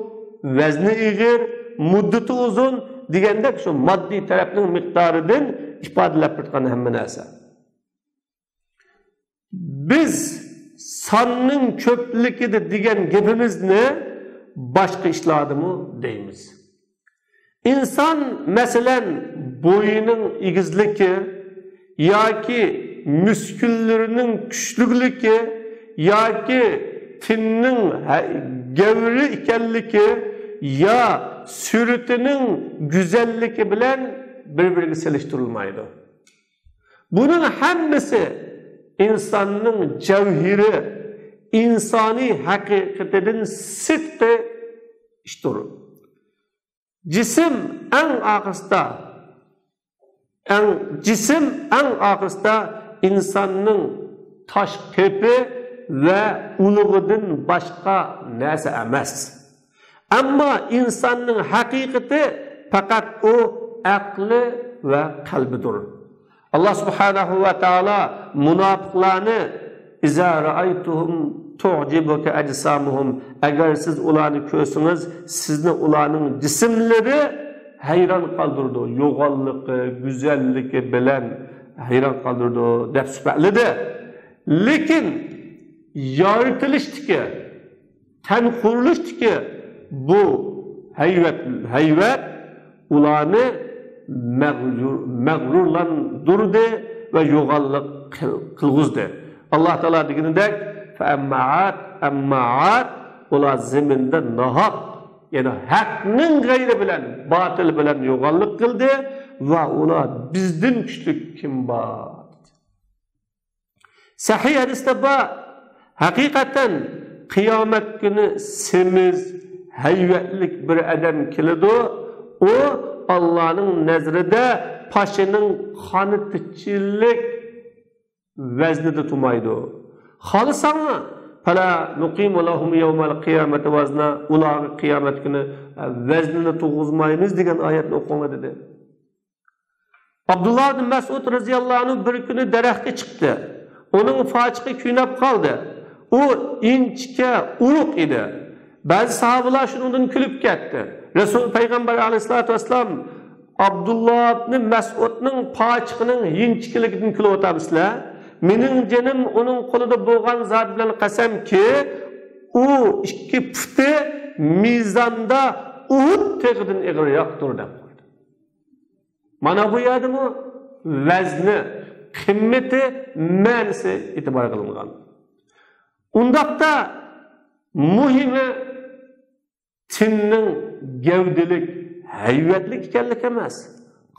vazni ig'ir, muddati uzun degandek shu moddiy tarafning miqdoridan ifodalab turgan hamma narsa. Biz sonning ko'pligida degan gapimizni boshqa ishlardimi deymiz. İnson masalan bo'yining egizligi yoki muskullarining kuchlikligi yoki tinning gavri ekanligi yo suratining go'zalligi bilan bir-biriga selishtirilmaydi. Buning hammasi insonning javhiri, insoniy haqiqatidan sirtqi ishdir. Jism eng oxirida jism eng oxirida insonning tosh qepi va ulug'idan boshqa narsa emas. Ammo insonning haqiqati faqat u aqli va qalbidir. Alloh subhanahu va taolo munofiqlarni iza ra'aytuhum tu'jibuka ajsamuhum, agar siz ularni ko'rsangiz sizni ularning jismlari hayron qoldirdi, yo'g'onligi, go'zalligi bilan hayron qoldirdi deb sifatladi. Lekin yoritilishdiki, tan qurilishdiki bu hayvat ularni mağrurlandırdı ve yo'g'onlik qilg'izdi. Alloh taolo deganidek, "Fa-ammaat ammaat" ular zaminda nohaq, ya'ni haqning g'ayri bilan, botil bilan yo'g'onlik qildi va ular bizdan kuchli kim bor? Sahih hadisda bor, haqiqatan qiyomat kuni semiz, hayvatlik bir odam keladi, u Allohning nazarida pashining qonitichilik vaznida turmaydi. Xolisangmi? Fala nuqimu lahum yawmal qiyamati vazna, ularga qiyomat kuni vaznini tug'izmaymiz degan oyatni o'qinglar dedi. Abdulloh ibn Mas'ud radhiyallohu anhu bir kuni daraxtga chiqdi. Uning fochiqi kuynab qoldi. U inchka uruq edi. Ba'zi sahobalar shundan kulib ketdi. Rasul payg'ambar aleyhissalatu vesselam Abdulloh ibn Mas'udning pochiqining inchkaligidan kulib o'tamizlar. Mening jinim uning qo'lida bo'lgan zot bilan qasamki, u ikki puti mizonda Uhud teg'idan ig'riroqdir deb qo'ydi. Mana bu yerdimi vazni, qimmati, ma'nosi e'tibor qilingan. Undaqda muhimi tinning gavdilik, hayvatlik ekanligi emas.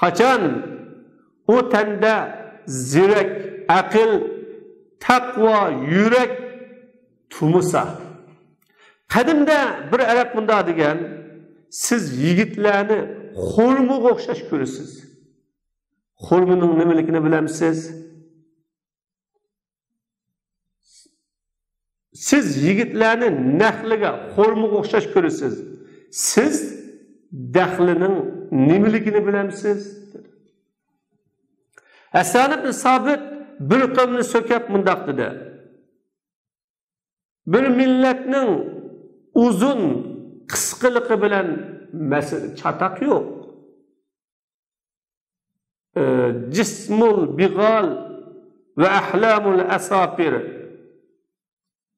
Qachon u tanda zirak, aql, taqvo, yurak tumusa. Qadimda bir arab bunda degan, siz yigitlarni xurmoga o'xshash ko'rasiz. Xurmoning nimaligini bilamsiz? Siz yigitlarni nahliga, xurmoga o'xshash ko'rasiz. Siz daxlining nimaligini bilamsiz? Hasan ibn Sabit bir qavmni so'kab mundaq dedi. Bir millatning uzun qisqaligi bilan chataq yo'q. Jismul big'al va ahlamul asafir,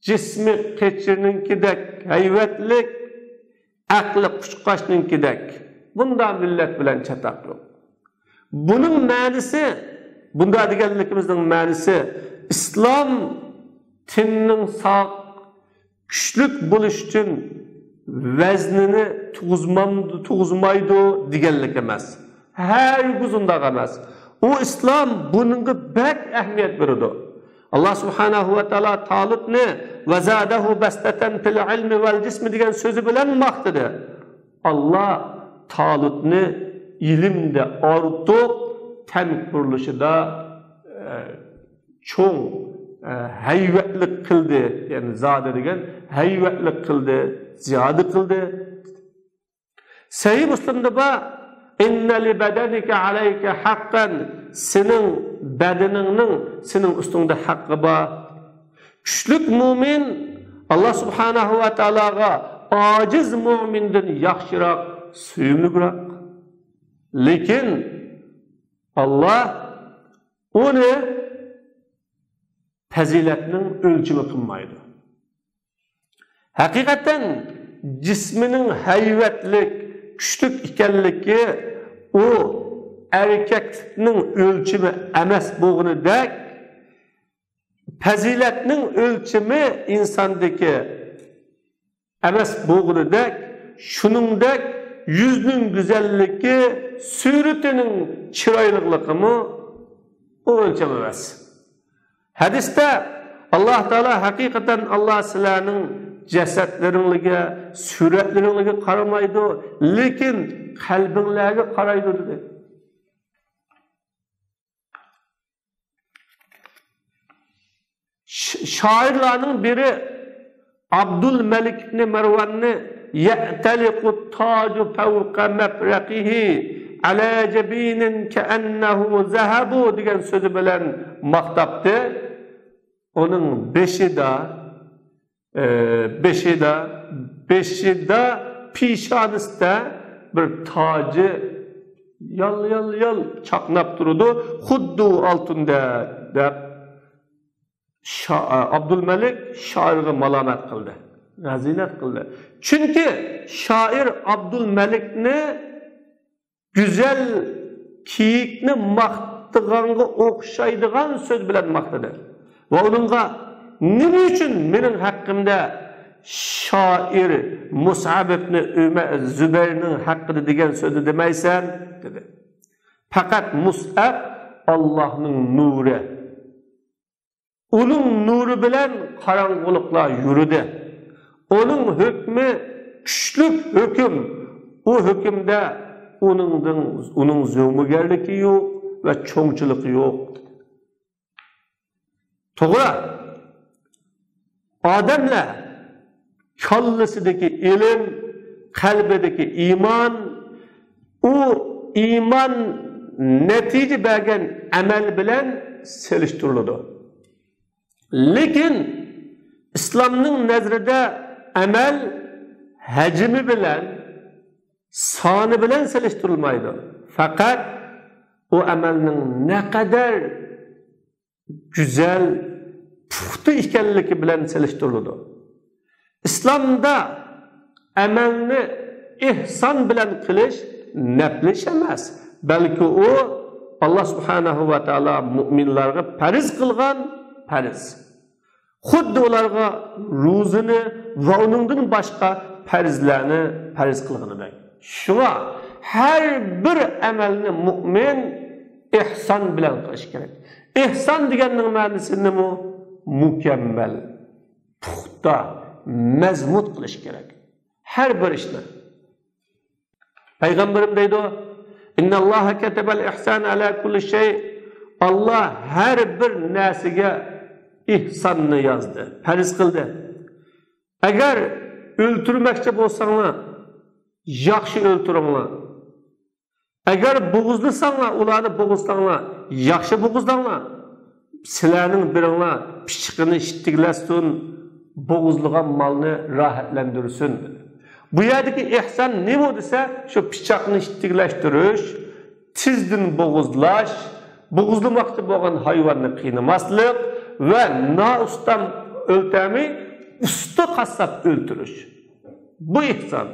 jismi qechirninkidek hayvatlik, aqli quchqoshninkidek. Bunda millat bilan chataq yo'q. Buning ma'nosi, bunda deganligimizning ma'nosi, islom tinning sog', kuchlik bo'lish uchun vaznini tug'izmaydi deganlik emas. Hargiz undaq emas. U islom buningga bak ahamiyat beradi. Alloh subhanahu va taolo Tolibni va zadahu bastatan fil ilmi val jismi degan so'zi bilan maqtadi. Alloh Tolibni ilmda ortiq, tan qurilishida cho'ng hayvatlik qildi, ya'ni zada degan hayvatlik qildi, ziyoda qildi. Sahih Muslimda bor, inna li badanika alayka haqqan, sening badaningning sening ustingda haqqi bor. Kuchlik mo'min Alloh subhanahu va taologa ojiz mo'mindan yaxshiroq, suyumliroq. Lekin Alloh uni fazilatning o'lchimi qilmaydi. Haqiqatan jismining hayvatlik, kuchlik ekanligi u erkaklikning o'lchimi emas bo'lganidek, fazilatning o'lchimi insondagi emas bo'lganidek, shuningdek yuzning go'zalligi, suratining chiroyliligimi u o'lcham emas. Hadisda Alloh taolo haqiqatan Alloh sizlarning cesetleringlarga, suratlaringlarga qaramaydi, lekin qalbinglarga qaraydi dedi. Şairlarning biri Abdülmelik ibn Mervan'ni ye'teliqu tacu fevqa mefreqihi ala cebinin keennehu zehebu degan sözü bilan maqtabdi. Onun beşida pişanisida bir tacı yal yal yal çaqnab turdu. Xuddu altında deb Abdülmelik şairga malamat qildi, razilat qildi. Çünki şair Abdülmelikni güzel kiyikni maqtaganga o'xshaydigan so'z bilan maqtadi. Va uningga nima uchun mening haqqimda şair Mus'ab ibn Zübeyrning haqqida degan so'zni demaysan dedi. Faqat Mus'ab Allohning nuri. Onun nuri bilan qorong'uliklar yuridi. Onun hukmi kuchlik hukm. U hukmda onun zo'migarligi yo'q va cho'ngchiligi yo'q. To'g'ri. Odamlar kallasidagi ilm, qalbidagi iymon, u iymon natija bergan amal bilan selishtiriladi. Lekin İslamning nazarida amal hajmi bilan, soni bilan selishtirilmaydi. Faqat u amalning naqadar güzel, puxta ekanligi bilan selishtiriladi. İslamda amalni ihson bilan qilish naflish emas, balki u Alloh subhanahu va taolo mu'minlarga farz qilgan farz. Xuddi ularga ro'zini va uningdan boshqa farzlarni farz qilganidek. Shunga har bir amalni mu'min ihson bilan qilish kerak. İhson deganning ma'nosi nima? Mükemmel, puxta, mazmut qilish kerak. Har bir ishni. Payg'ambarim deydi: "Innalloha katabal ihsan ala kulli shay." Alloh har bir narsaga ihsonni yozdi, farz qildi. Agar o'ltirmoqchi bo'lsanglar, yaxshi o'ltiringlar. Agar bo'g'izlasanglar, ularni bo'g'izlanglar, yaxshi bo'g'izlanglar. Sizlarning biringlar pichiqini shittiklasin, bo'g'izlagan molni rohatlantirsin. Bu yerdagi ihson nima desa, shu pichoqni shittiklashtirish, tezdan bo'g'izlash, bo'g'izlamoqchi bo'lgan hayvonni qiynamaslik va noustam o'ltamay usta qassob o'ltirish. Bu ihson.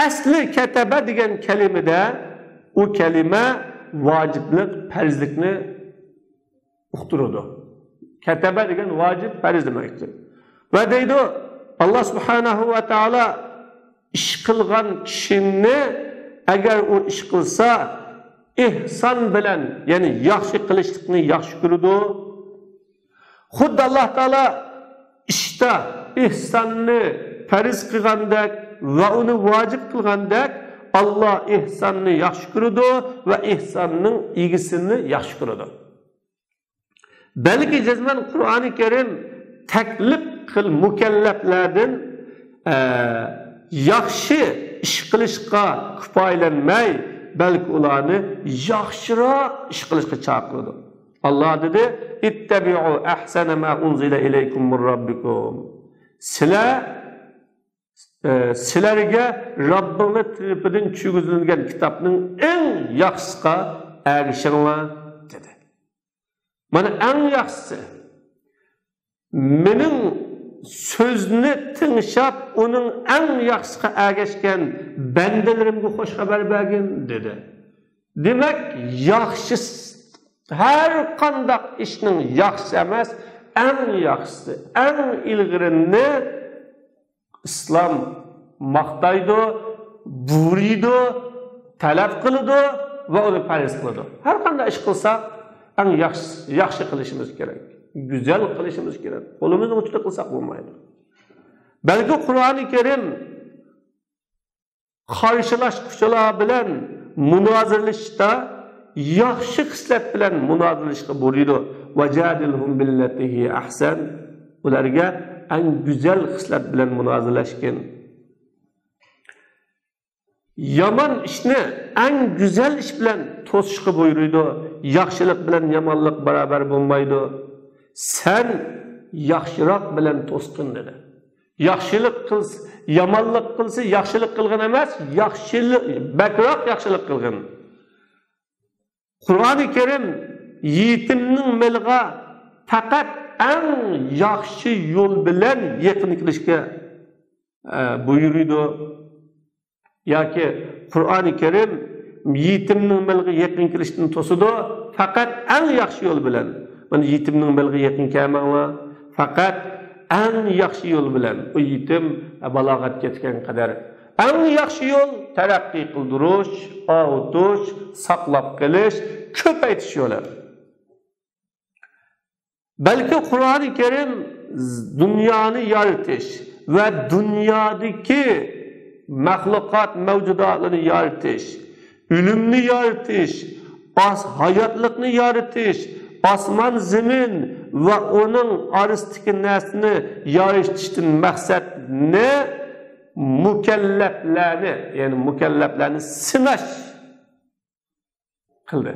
Asli kataba degan kalimada u kalima vojiblik, farzlikni uqtiradi. Kataba degan vojib, farz demakdir. Va deydi Alloh subhanahu va taolo ish qilgan kishini agar u ish qilsa ihson bilan, ya'ni yaxshi qilishlikni yaxshi ko'radi. Xuddi Alloh taolo ishda ihsonni farz qilgandek va uni vojib qilgandek Alloh ihsonni yaxshi ko'radi va ihsonning egisini yaxshi ko'radi. Balki jazman Qur'oni Karim taklif qil mukallaflardan yaxshi ish qilishga kifoyalanmay, balki ularni yaxshiroq ish qilishga chaqiradi. Alloh dedi: "Ittabi'u ahsana ma unzila ilaykum min robbikum." Sizlarga Robbingiz tarafidan tushirgan kitobning eng yaxshisiga ergashinglar dedi. Mana eng yaxshisi mening so'zni tinglab, uning eng yaxshisiga ergashgan bandalarimga xush xabar bergin dedi. Demak, yaxshi har qanday ishning yaxshisi emas, eng yaxshisi, eng ilg'irini İslam maqtaydi, buyuriydi, talab qiladi va uni farz qiladi. Har qanday ish qilsak, eng yaxshi qilishimiz kerak. Güzel qilishimiz kerak. Qo'limizning uchida qilsak bo'lmaydi. Balki Qur'oni Karim qarshilashquchilar bilan munozirlashda yaxshi xislat bilan munozirlashga buyurdi. Vajadilhum billatihi ahsan. Ularga eng güzel xislat bilan munozirlashgin. Yomon ishni eng güzel ish bilan to'sishga buyurdi. Yaxshilik bilan yomonlik barobar bo'lmaydi. Sen yaxshiroq bilan to'sqin dedi. Yaxshilik qilsa, yomonlik qilsa, yaxshilik qilgin emas, yaxshilik bakroq yaxshilik qilgin. Qur'oni Karim yetimning milg'a faqat eng yaxshi yo'l bilan yaqin qilishga buyurdi. Yoki Qur'oni Karim yetimning milg'a yaqin qilishdan to'sidi, faqat eng yaxshi yo'l bilan. Mana yetimning milg'a yaqin kelmanglar, faqat eng yaxshi yo'l bilan. U yetim balog'atga yetgan qadar eng yaxshi yo'l taraqqiy qildirish, ovutish, saqlab qilish, ko'paytish yo'li. Balki Qur'oni Karim dunyoni yoritish va dunyodagi maxluqot mavjudotlarni yoritish, ilmni yoritish, hayotlikni yoritish, osmon, zamin va uning orasidagi narsani yoritishdan maqsad ne? Mukallaflarni, ya'ni mukallaflarni sinash qildi.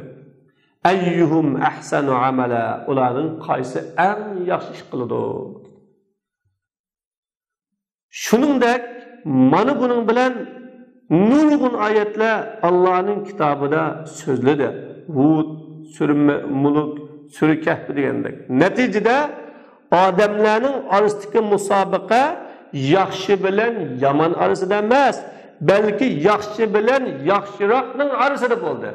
Ayyuhum ahsanu amala, ularning qaysi eng yaxshi ish qiladi. Shuningdek, mana buning bilan nurg'un oyatlar Allohning kitobida so'zladi. Hud, sura Mulk, sura Kahf degandek. Natijada odamlarning orasidagi musobaqa yaxshi bilan yomon orasida emas, balki yaxshi bilan yaxshiroqning orasida bo'ldi.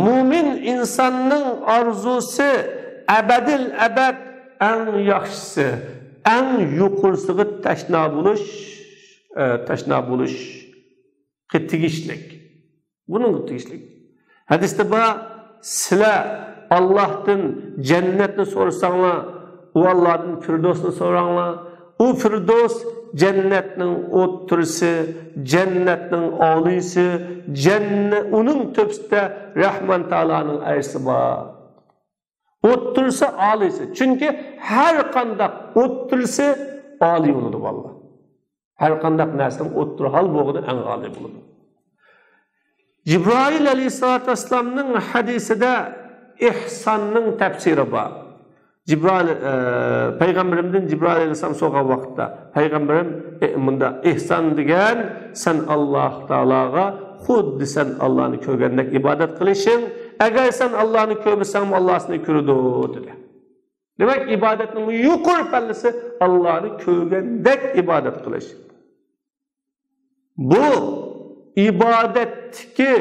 Mo'min insonning orzusi abadil abad eng yaxshisi, eng yuqorisiga tashna bo'lish, tashna bo'lish tegishlik. Buning tegishlik. Hadisda bor, sizlar Allohdan jannatni so'rasanglar, u Allohdan firdosni so'ranglar. U firdos jannatning o'ttirisi, jannatning oliysi, jannat uning tepasida Rahman taoloning arshi bor. O'ttirsa oliysi. Chunki har qanday o'ttirsa oliy bo'ladi valloh. Har qanday narsaning o'ttir hol bo'lgani eng oliy bo'ladi. Jibril aleyhissalatu vesselamning hadisida ihsonning tafsiri bor. Jibril payg'ambarimdan Jibril alayhissalom so'ragan vaqtda payg'ambarim bunda ihson degan sen Alloh taologa xuddi sen Allohni ko'rgandek ibodat qilishing, agar sen Allohni ko'rmasang Alloh seni ko'radi dedi. Demak, ibodatning yuqori pallasi Allohni ko'rgandek ibodat qilish. Bu ibodatdagi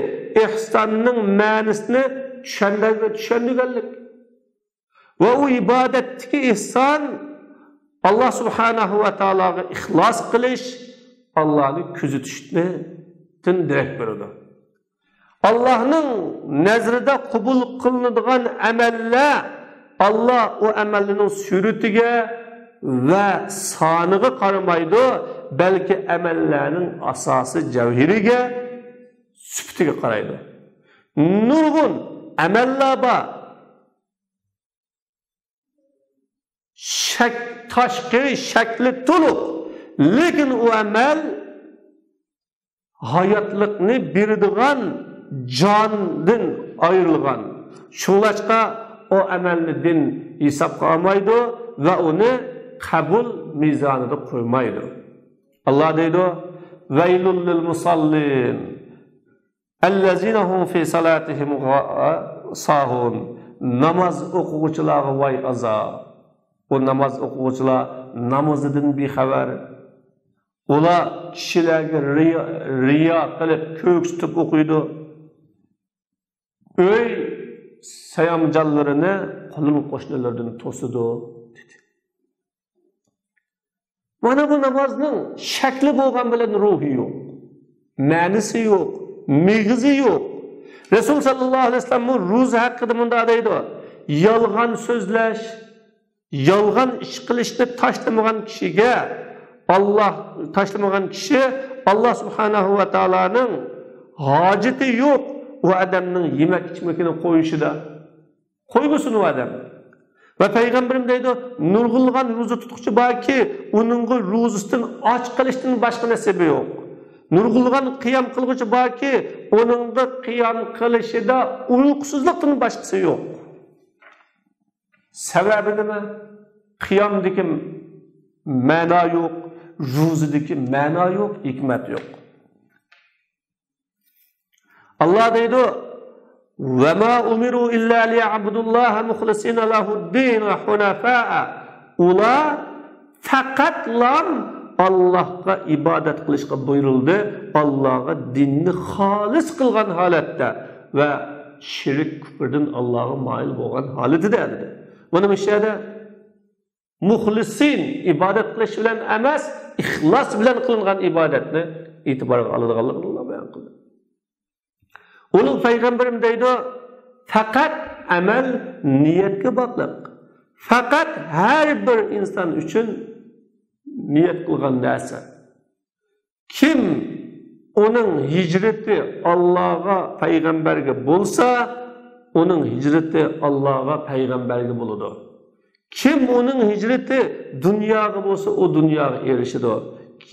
ihsonning ma'nosini tushunganlik. Va u ibodatdagi ihson Alloh subhanahu va taologa ixlos qilish, Allohni kuzatishni darak beradi. Allohning nazarida qabul qilinadigan amallar Alloh u amalning suratiga va soniga qaramaydi, balki amallarning asosi javhiriga, sifatiga qaraydi. Nurg'un amallar bor. Tashqi shakli to'liq, lekin u amal hayotlikni beradigan jondan ayrilgan. Shunglashqa o amalni din hisobga olmaydi va uni qabul mezonida qo'ymaydi. Alloh deydi: "Vaylul lil musallin allazina hum fi salatihim sahun." Namoz o'quvchilarga voy azob. U namoz o'quvchilar namozidan bexabar. Ular kishilarga riyo qilib ko'ksitib o'qiydi. Uy sayamjonlarini qo'lim qo'shnilardan to'sidi dedi. Mana bu namozning shakli bo'lgan bilan ruhi yo'q, ma'nisi yo'q, meg'izi yo'q. Rasul sallallohu alayhi vasallam ro'za haqida bunday deydi: yolg'on so'zlash, yolg'on ish qilishni tashlamagan kishiga Alloh tashlamagan kishi Alloh subhanahu va taoloning hojati yo'q u odamning yemak ichmakini qo'yishida. Qo'ymasin u odam. Va payg'ambarim deydi, nurg'ulg'an ro'za tutquchi borki, uningga ro'zasidan och qilishdan boshqa nasibi yo'q. Nurg'ulg'an qiyam qilg'uchi borki, uningga qiyam qilishida uyqusizlikdan boshqasi yo'q. Sababi nima? Qiyamdagi ma'no yo'q, ro'zadagi ma'no yo'q, hikmat yo'q. Alloh deydi: "Va ma umiru illa liya'budulloha mukhlisina lahud-din va hunafa'a." Ular faqatlam Allohga ibodat qilishga buyurildi, Allohga dinni xolis qilgan holatda va shirk kufrdan Allohga moyil bo'lgan holatida dedi. Buni mishada muxlisin ibodat qilish bilan emas, ixlos bilan qilingan ibodatni e'tiborga oladiganligini Alloh bayon qildi. Ulug' payg'ambarim deydi, faqat amal niyatga bog'liq. Faqat har bir inson uchun niyat qilgan narsa. Kim uning hijrati Allohga, payg'ambarga bo'lsa, uning hijrati Allohga, payg'ambarga bo'ladi. Kim uning hijrati dunyoga bo'lsa, u dunyoga erishadi.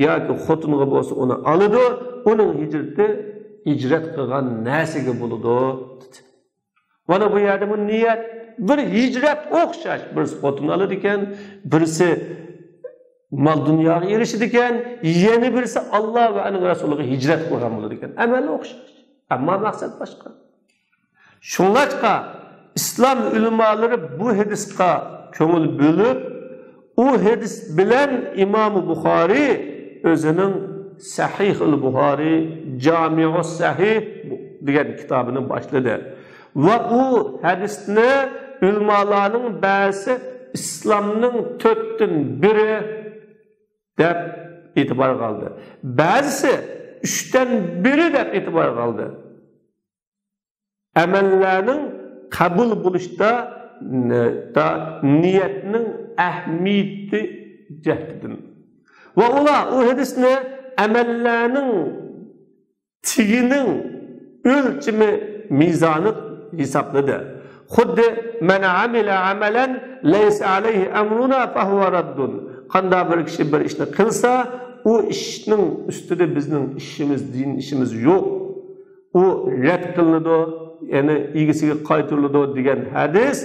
Yoki xotinga bo'lsa, uni oladi. Uning hijrati hijrat qilgan narsaga bo'ladi. Mana bu yerda bu niyat bir hijrat o'xshash. Birisi xotin oladi ekan, birisi mal dunyoga erishadi ekan, yana birisi Alloh va uning rasuliga hijrat qilgan bo'ladi ekan. Amal o'xshash, ammo maqsad boshqa. Shunlachqa islom ulamolari bu hadisga ko'ngil bo'lib, u hadis bilan Imom Buxoriy o'zining Sahihul Buxoriy, Jami'us Sahih degan kitobini boshladi. Va u hadisni ulamolarning ba'zi islomning 1/4 deb e'tibor qildi. Ba'zisi 1/3 deb e'tibor qildi. Amallarning qabul bo'lishda da niyatning ahamiyati jihatidan. Va ular u hadisni amallarning tigining o'lchimi mezoni hisobladi. Xuddi man amila amalan laysa alayhi amruna fahuva raddun. Qanday bir kishi bir ishni qilsa, u ishning ustida bizning ishimiz, din ishimiz yo'q. U rad qilinadi, ya'ni egasiga qaytariladi degan hadis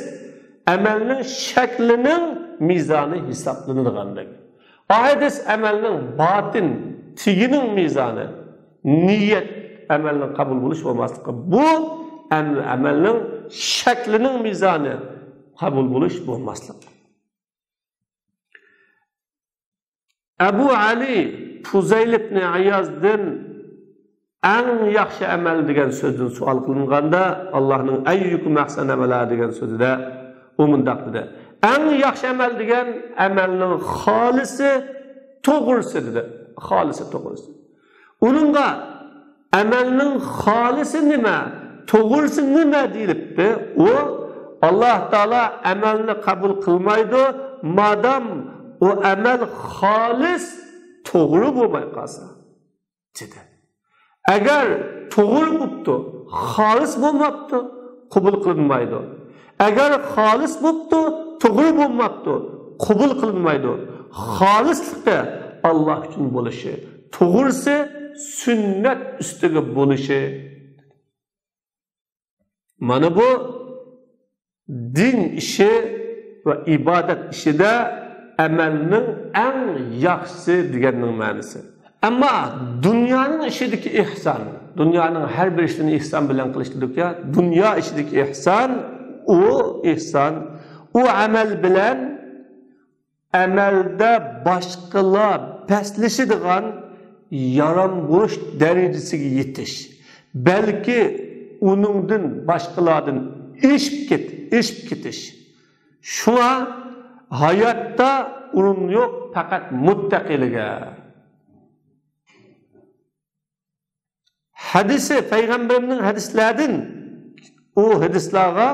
amalning shaklining mezoni hisoblanadiganlik. Hadis amalning botin tigining mezoni, niyat amalning qabul bo'lish bo'lmasligi. Bu amalning shaklining mezoni qabul bo'lish bo'lmasligi. Abu Ali Fuzayl ibn Iyazdan eng yaxshi amal degan so'zdan savol qilinganda, Allohning ayyukum ahsan amala degan so'zida u mundaq dedi: eng yaxshi amal degan amalning xolisi to'g'risi dedi. Xolisi to'g'risi. Uningga amalning xolisi nima, to'g'risi nima deyilibdi. U Alloh taolo amalni qabul qilmaydi, madam u amal xolis to'g'ri bo'lmay qolsa dedi. Agar to'g'ri bo'pti, xolis bo'lmabdi, qabul qilinmaydi. Agar xolis bo'pti, to'g'ri bo'lmabdi, qabul qilinmaydi. Xolislikda Alloh uchun bo'lishi, to'g'risi sunnat ustiga bo'lishi. Mana bu din ishi va ibodat ishida amalning eng yaxshisi deganning ma'nosi. Ammo dunyoning ishidagi ihson, dunyoning har bir ishini ihson bilan qilish dedik-ya, dunyo ishidagi ihson, u ihson, u amal bilan amalda boshqalar pastlashadigan yaram bo'lish darajasiga yetish, balki uningdan boshqalardan eshib ketish. Shunga hayotda o'rin yo'q faqat muttaqiliga. Hadisi payg'ambarimning hadislaridan u hadislarga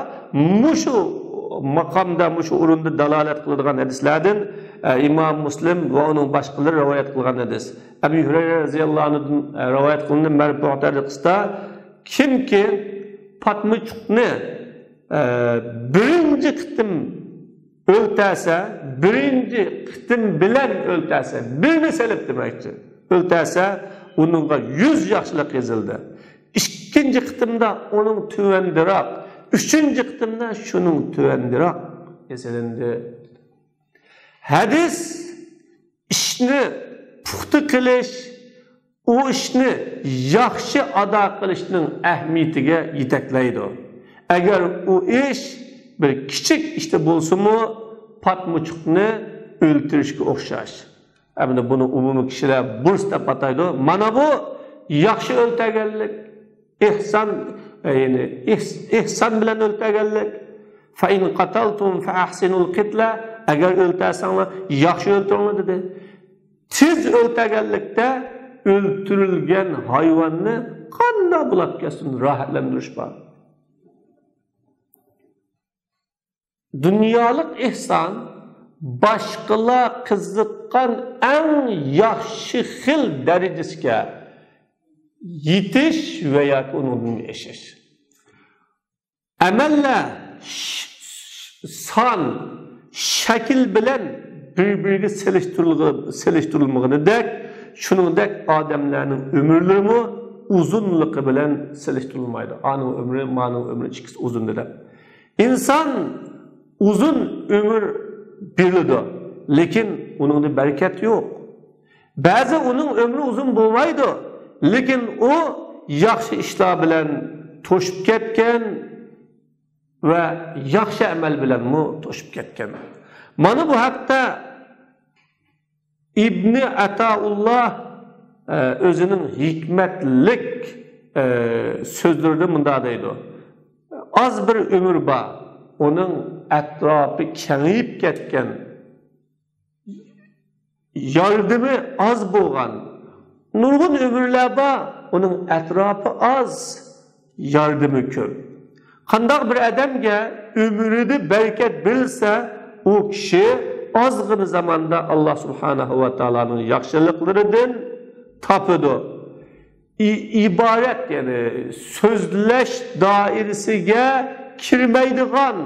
mushu maqamda, mushu o'rinda dalolat qiladigan hadislardan Imom Muslim va uning boshqalari rivoyat qilgan hadis. Abu Hurayra roziyallohu anhudan rivoyat qilingan marfu' tariqasida kimki patmuchuqni birinchi qitim o'ltasa, birinchi qitim bilan o'ltasa, birini selib demakchi, o'ltasa uningga 100 yaxshilik yozildi. Ikkinchi qitimda uning tuvandiroq, uchinchi qitimda shuning tuvandiroq yozilindi. Hadis ishni puxta qilish, u ishni yaxshi ado qilishning ahamiyatiga yetaklaydi. Agar u ish bir kichik ishda bo'lsa-mu, patmuchuqni o'ltirishga o'xshash. Endi buni umumiy kishilar burs deb ataydi. Mana bu yaxshi o'ltaganlik, ihson, ya'ni ihson bilan o'ltaganlik. Fa in qataltum fa ahsinul qitla, agar o'ltasanglar yaxshi o'ltiringlar dedi. Tez o'ltaganlikda o'ltirilgan hayvonni qanday bo'lib ketsin rohatlantirish bor. Dunyolik ihson boshqalar qiziqqan eng yaxshi xil darajasiga yetish va yoki undan eshish. Amallar son, shakl bilan bir-biriga selishtirilmaganidek, shuningdek odamlarning umrlari uzunligi bilan selishtirilmaydi. Aning umri, maning umri ikkisi uzun deb. Inson uzun umr berildi, lekin uningda barakat yo'q. Ba'zi uning umri uzun bo'lmaydi, lekin u yaxshi ishlar bilan to'shib ketgan va yaxshi amal bilanmi to'shib ketgan. Mana bu haqda İbn Ataulloh o'zining hikmatlik so'zlarida bunday deydi: oz bir umr bor, uning atrofi kengayib ketgan, yordami oz bo'lgan. Nurg'un umrlar bor, uning atrofi oz, yordami ko'p. Qandoq bir odamga umrida barakat berilsa, u kishi ozgina zamonda Alloh subhanahu va taoloning yaxshiliklaridan topadi. Iborat, ya'ni so'zlash doirasiga kirmaydigan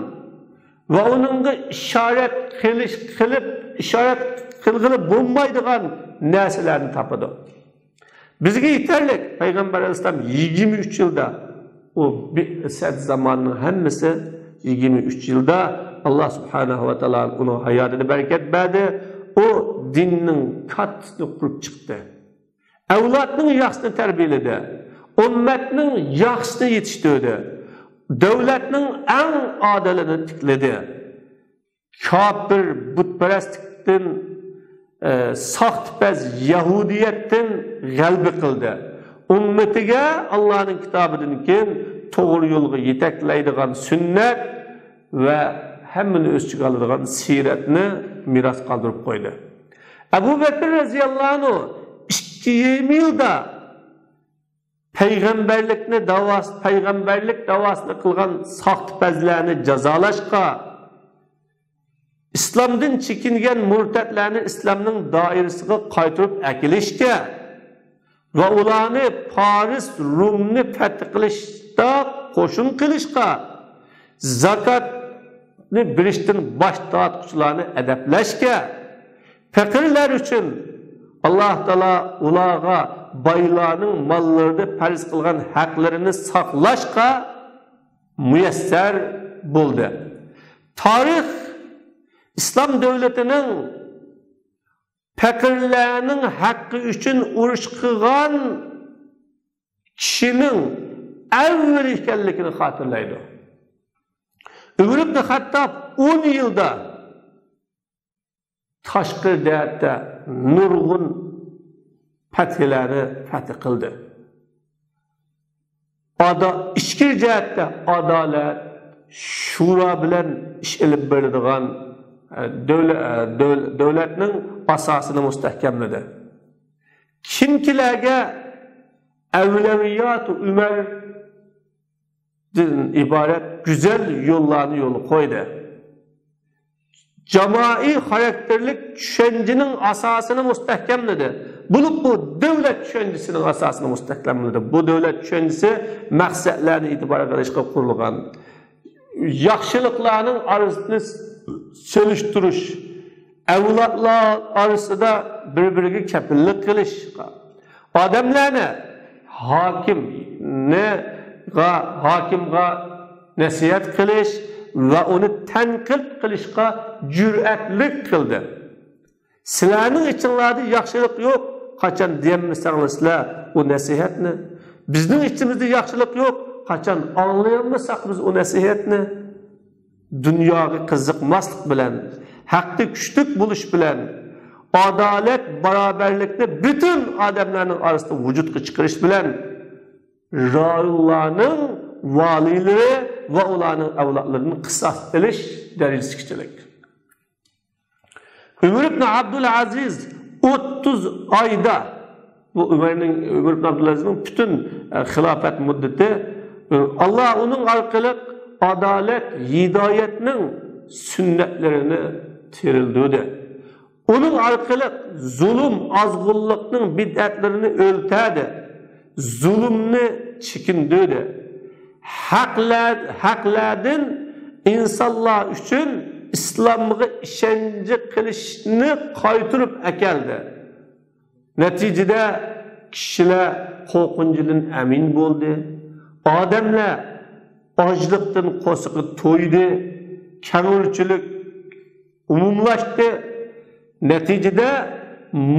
va uningga ishorat qilish qilib ishorat qilg'ili bo'lmaydigan narsalarni topadi. Bizga yetarli payg'ambar alayhissalom 23 yilda, u bi'sat zamonning hammasi 23 yilda Alloh subhanahu va taolo uning hayotida barakat berdi. U dinning kattasini qurib chiqdi. Avlodning yaxshisini tarbiyaladi, ummatning yaxshisini yetishtirdi, davlatning eng odilini tikladi. Kofir butparastlikdan, soxtipaz yahudiyatdan g'alaba qildi. Ummatiga Allohning kitobidan keyin to'g'ri yo'lga yetaklaydigan sunnat va hammani o'z ichiga oladigan siyratni meros qoldirib qo'ydi. Abu Bakr roziyallohu anhu 2,5 yilda payg'ambarlikni davos, payg'ambarlik davosini qilgan soxtipazlarni jazolashga, islomdan chekingan murtadlarni islomning doirasiga qaytarib akilishga va ularni Paris, Rumni fath qilishda qo'shin qilishga, zakotni berishdan bosh tortquchilarni adablashga, faqirlar uchun Alloh taolo ularga boylarning mollarini farz qilgan haqlarini saqlashga muyassar bo'ldi. Tarix islom davlatining faqirlarning haqqi uchun urush qilgan kishining avval ekanligini xotirlaydi. Umar ibn Xattob 10 yilda tashqi jihatda nurg'un fathlarni fath qildi. Ichki jihatda adolat, shura bilan ish ilib beradigan davlatning asosini mustahkamladi. Kimkilarga avlaviyat Umardan iborat güzel yo'llarni yo'l qo'ydi. Jamoiy xarakterlik tushunchaning asosini mustahkamladi. Bo'lib bu davlat tushunchasining asosini mustahkamladi. Bu davlat tushunchasi maqsadlarni e'tibor qilishga qurilgan. Yaxshiliklarning orasini solishtirish, avlodlar orasida bir-biriga kafillik qilish, odamlarni hokimga nasihat qilish va uni tanqid qilishga jur'atlik qildi. Sizlarning ichinglarda yaxshilik yo'q, qachon deyolmasanglar sizlar u nasihatni. Bizning ichimizda yaxshilik yo'q, qachon anglayolmasak biz u nasihatni. Dunyoga qiziqmaslik bilan, haqda kuchlik bo'lish bilan, adolat, barobarlikni butun odamlarning orasida vujudga chiqarish bilan rayonlarning valiylari va ularning avlodlarini qisos qilish darajasigachilik. Umar ibn Abdulaziz 30 oyda, bu Umar ibn Abdulazizning butun xilofat muddati, Alloh uning orqali adolat, hidoyatning sunnatlarini tirildirdi. Uning orqali zulm, ozg'unlikning bid'atlarini o'ltadi, zulmni chekindirdi. Haqlardan insonlar uchun islomga ishonchi qilishni qaytirib akeldi. Natijada kishilar qo'rqinchidan amin bo'ldi. Odamlar ochliqdan qo'siqi to'ydi, kangirchilik umumlashdi. Natijada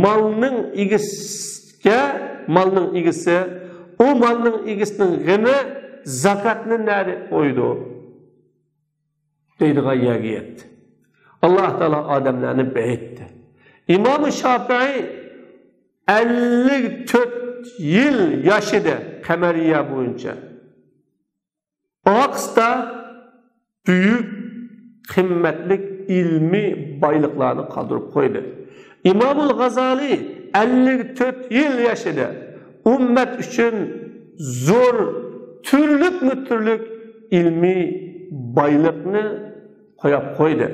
molning egasi, u molning egasining g'imi zakatni nari qo'ydi deydigan yerga yetdi. Alloh taolo odamlarni bayitdi. Imom Shofiy 54 yil yashidi qamariya bo'yicha. Oqisda buyuk qimmatli ilmiy boyliqlarni qoldirib qo'ydi. Imomul G'azali 54 yil yashidi. Ummat uchun zo'r turlik-turlik ilmiy boyliqni qo'yib qo'ydi.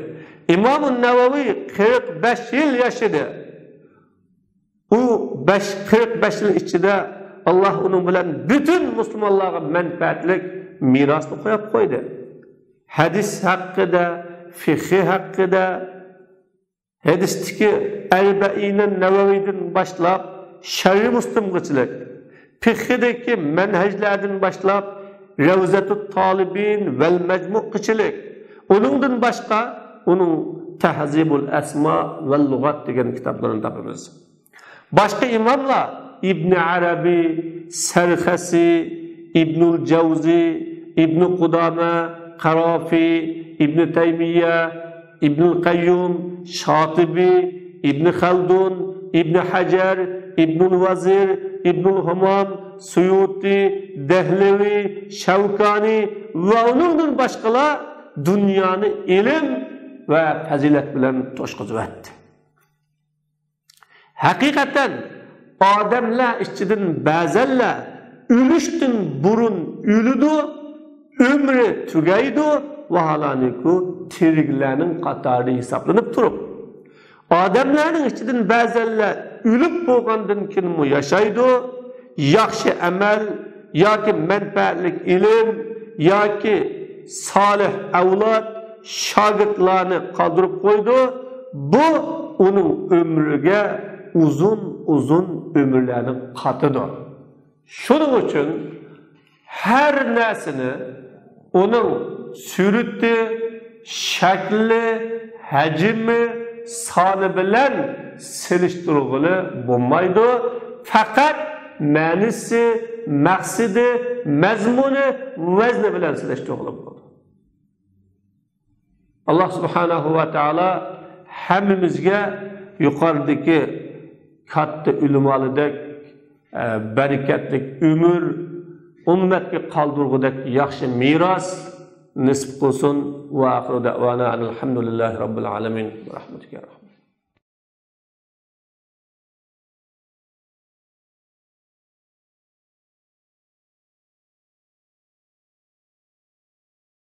Imom Navaviy 45 yil yashidi. U 45 yil ichida Alloh uning bilan butun musulmonlarga manfaatli merosni qo'yib qo'ydi. Hadis haqida, fiqh haqida, hadisdagi Arbaina Navaviydan boshlab Sharh Muslimgachilik, fiqhdagi manhajlardan boshlab Ravzatut Talibin val Majmu'qichilik, uningdan boshqa uning Tahzibul Asmo val Lug'at degan kitoblarini topamiz. Boshqa imomlar Ibn Arabi, Sarxasi, Ibnul Javzi, Ibn Qudama, Qarofi, Ibn Taymiya, Ibn Qayyum, Shotibi, Ibn Xaldun, Ibn Hajar, Ibn Vazir, Ibn Humam, Suyuti, Dehlevi, Shavkani va uningdan boshqalar dunyoni ilm va fazilat bilan to'shqizib. Haqiqatan odamlar ichidan ba'zanlar o'lishdan burun o'lidi, umri tugaydi, vaholanki tiriklarning qatorida hisoblanib turib, odamlarning ichidan ba'zanlar o'lib bo'lgandan keyin yashaydi, yaxshi amal yoki manfaatli ilm yoki solih avlod shogirdlarni qoldirib qo'ydi. Bu uning umriga uzun uzun umrlarni qatidir. Shuning uchun har narsani uning surati, shakli, hajmi, soni bilan selishtirg'ili bo'lmaydi. Faqat ma'nisi, maqsadi, mazmuni, vazni bilan selishtirg'ili bo'ladi. Alloh subhanahu va taolo hammamizga yuqoridagi katta ulamolardek barakatli umr, ummatga qoldirgudek yaxshi meros nisb qilsin. Va axiru da'vana alhamdulillahi robbil alamin. Rahmatullahi.